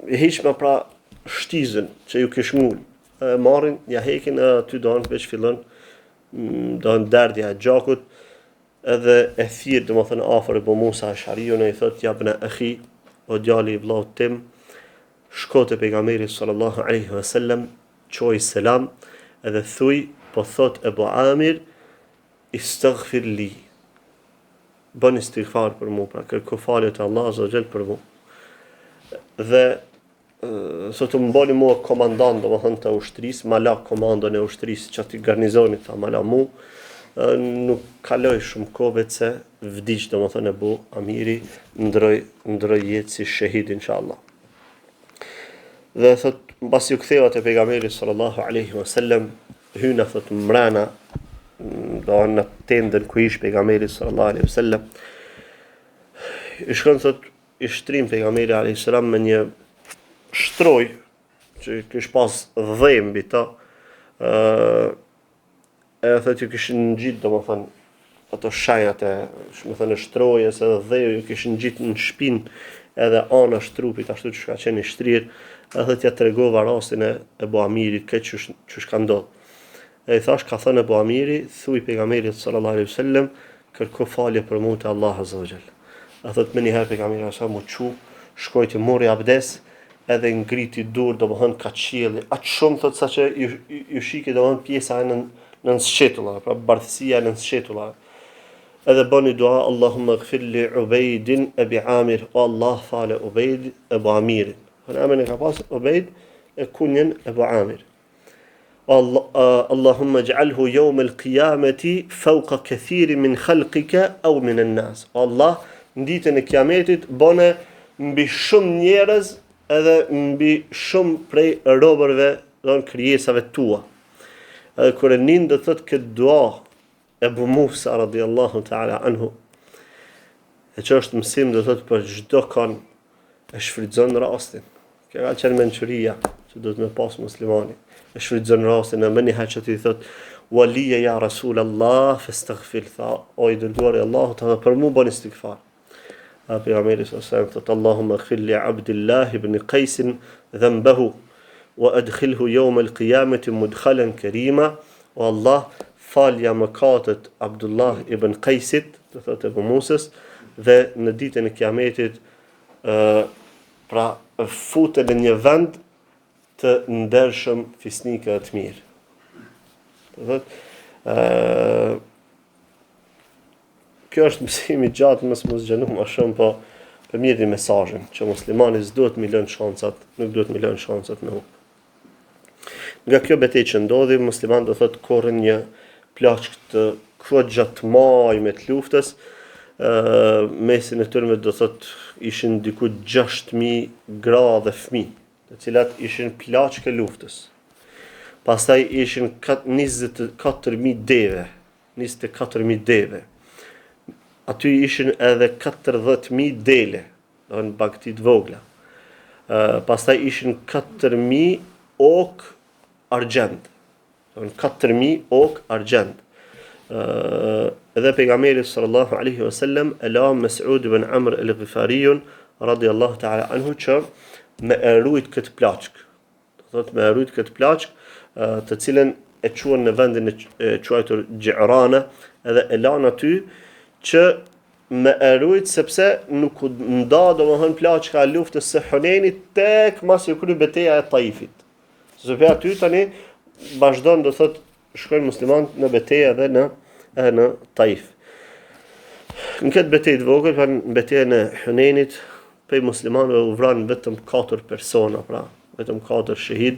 hiqma pra shtizën që ju kish ngul. E marrin, ja hekin edhe aty do veç fillon do derdhja e gjakut edhe e thirr domethënë afër Ebu Musa Eshariun e i thot ja bne ehi. O djali i vëllaut tim, shko te pejgamberi sallallahu alaihi wasallam, çoji selam edhe thuj, po thot Ebu Amir, istaghfir li. Bën istighfar për mua, pra kërko falje te Allahu azza wa jall për mua. Dhe thotë më bani mua komandant, domethënë të ushtrisë, ma la komandën e ushtrisë qatij garnizonit, tha ma la mu, nuk kaloi shumë kohë veç se vdiq, domethënë Ebu Amiri, ndroi, ndroi jetë si shehid, inshallah. Dhe thot, mbasi u ktheva te pejgamberi sallallahu alaihi wasallam, hyna thot mrena, do në tendën ku ish pejgamberi sallallahu alaihi wasallam. I shkon thot i shtrim pejgamberi alaihi salam me një shtroj që kish pas dhe mbi ta, ë edhe thotë ju kishin ngjit domethënë ato shenjat e, domethënë shtrojës edhe dheu ju kishin ngjit në shpinë edhe anash trupit ashtu që ka qenë i shtrirë, edhe thotë ja tregova rastin e Ebu Amirit këtë qysh, qysh ka ndodhur. E i thash ka thënë Ebu Amiri, thuj pejgamberit sallallahu alaihi wasallam, kërko falje për mua te Allahu azza wa jall. E thotë menjëherë pejgamberi alaihi salam u çu, shkoi të mori abdes, edhe ngriti dur, domethënë ka qielli, aq shumë thotë sa që ju, ju shike domethënë pjesa e nën nën sqetullave, pra bardhësia e nën sqetullave. Edhe bëni dua Allahumma ighfir li Ubejdin Ebi Amir, o Allah fale Ubejd Ebu Amirin. Në emrin e ka pas Ubejd e kunjen Ebu Amir. Allahumma ij'alhu yawm al-qiyamati fawqa kathirin min khalqika aw min an-nas. O Allah, në ditën e Kiametit bone mbi shumë njerëz edhe mbi shumë prej robërve, do në krijesave tua. Edhe kur e nin do të thotë këtë dua Ebu Musa radiallahu ta'ala anhu, e që është mësim do të thotë për çdo kon e shfrytëzon rastin. Kjo ka qenë mençuria që duhet me pas muslimani. E shfrytëzon rastin e menjëherë që t'i thot wa liya ya rasul Allah fastaghfir tha o i dërguari i Allahut edhe për mua bën istighfar. A pejgamberi sallallahu alaihi wasallam thot Allahumma ighfir li Abdullah ibn Qais dhanbahu wa adkhilhu yawm al-qiyamati mudkhalan karima. O Allah, falja mëkatet Abdullah ibn Qaisit, do thotë Ebu Musës, dhe në ditën e Kiametit ë pra fute në një vend të ndershëm fisnik dhe të mirë. Do thotë ë Kjo është mësim i gjatë, mos me u zgjanu ma shumë, po për mirë mesazhin, që muslimani s'duhet mi lënë shancat, nuk duhet mi lënë shancat me hup. Nga kjo betejë që ndodhi, muslimanët do thotë korrën një plaçkë të goxha të majme të luftës, ë mesin e tyrme do thotë ishin diku 6000 gra dhe fëmijë, të cilat ishin plaçkë e luftës. Pastaj ishin 24000 deve, 24000 deve. Aty ishin edhe 40000 dele, do në bagëti të vogla. Pastaj ishin 4000 okë argjend. Do në 4000 okë argjend. Edhe pejgamberi sallallahu alaihi wasallam e la Mes'ud ibn Amr el-Ghifariun radiallahu ta'ala anhu që me e rujt këtë plaçkë. Do thotë me e rujt këtë plaçkë, të cilën e çuan në vendin e quajtur Xhi'rana, edhe e lanë aty që me e rujt sepse nuk u nda domethënë plaçka e luftës së Hunejnit tek masi u kry beteja e Taifit. Se prej aty tani vazhdon do thotë shkojnë muslimanët në betejë edhe në edhe në Taif. Në këtë betejë të vogël, pra në betejën e Hunejnit, prej muslimanëve u vranë vetëm 4 persona, pra vetëm 4 shehid.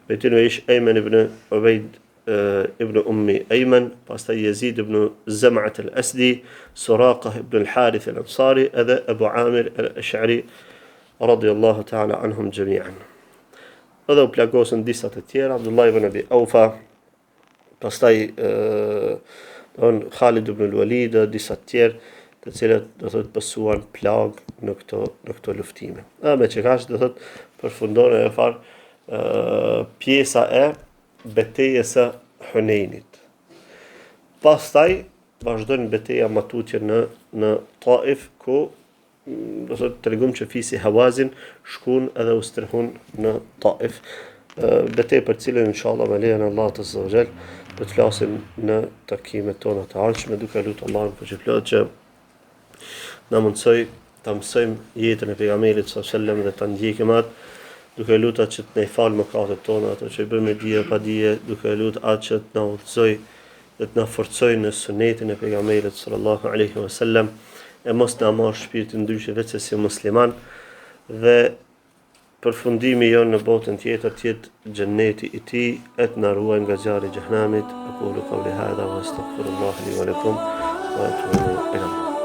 Prej tyre ish Ejmen ibn Ubejd ibn Ummi Ejmen, pastaj Jezid ibn Zemat al-Asdi, Suraqah ibn al-Harith al-Ansari edhe Ebu Amir al-Ash'ari radiallahu ta'ala anhum xhemian. Edhe u plagosën disa të tjerë, Abdullah ibn Abi Aufa, pastaj ë Khalid ibn al-Walid dhe disa të tjerë, të cilët do thotë pësuan plagë në këto në këto luftime. Edhe me qekaq do thotë përfundon e far ë pjesa e betejës së Hunejnit. Pastaj vazhdojnë beteja më tutje në në Taif ku do të tregum që fisi Hawazin shkun edhe u strehun në Taif. Betejë për cilën inshallah me lejen e Allahut azza wa jall do të flasim në takimet tona të ardhshme duke lutur Allahun fuqiplotë që na mundësoj. ta mësojmë jetën e pejgamberit sallallahu alajhi wasallam dhe ta ndjekim atë, duke e lutur atë që të na i falë mëkatet tona, ato që i bëjmë me dije pa dije, duke e lutur atë që të na udhëzojë dhe të na forcojë në sunetin e pejgamberit sallallahu alaihi wasallam e mos na marrë shpirtin ndryshe veç se si musliman dhe përfundimi jonë në botën tjetër të jetë xhenneti i tij e të na ruajë nga zjarri i xhehenemit aqulu qawli hadha wa astaghfirullah li wa lakum wa atubu ila Allah.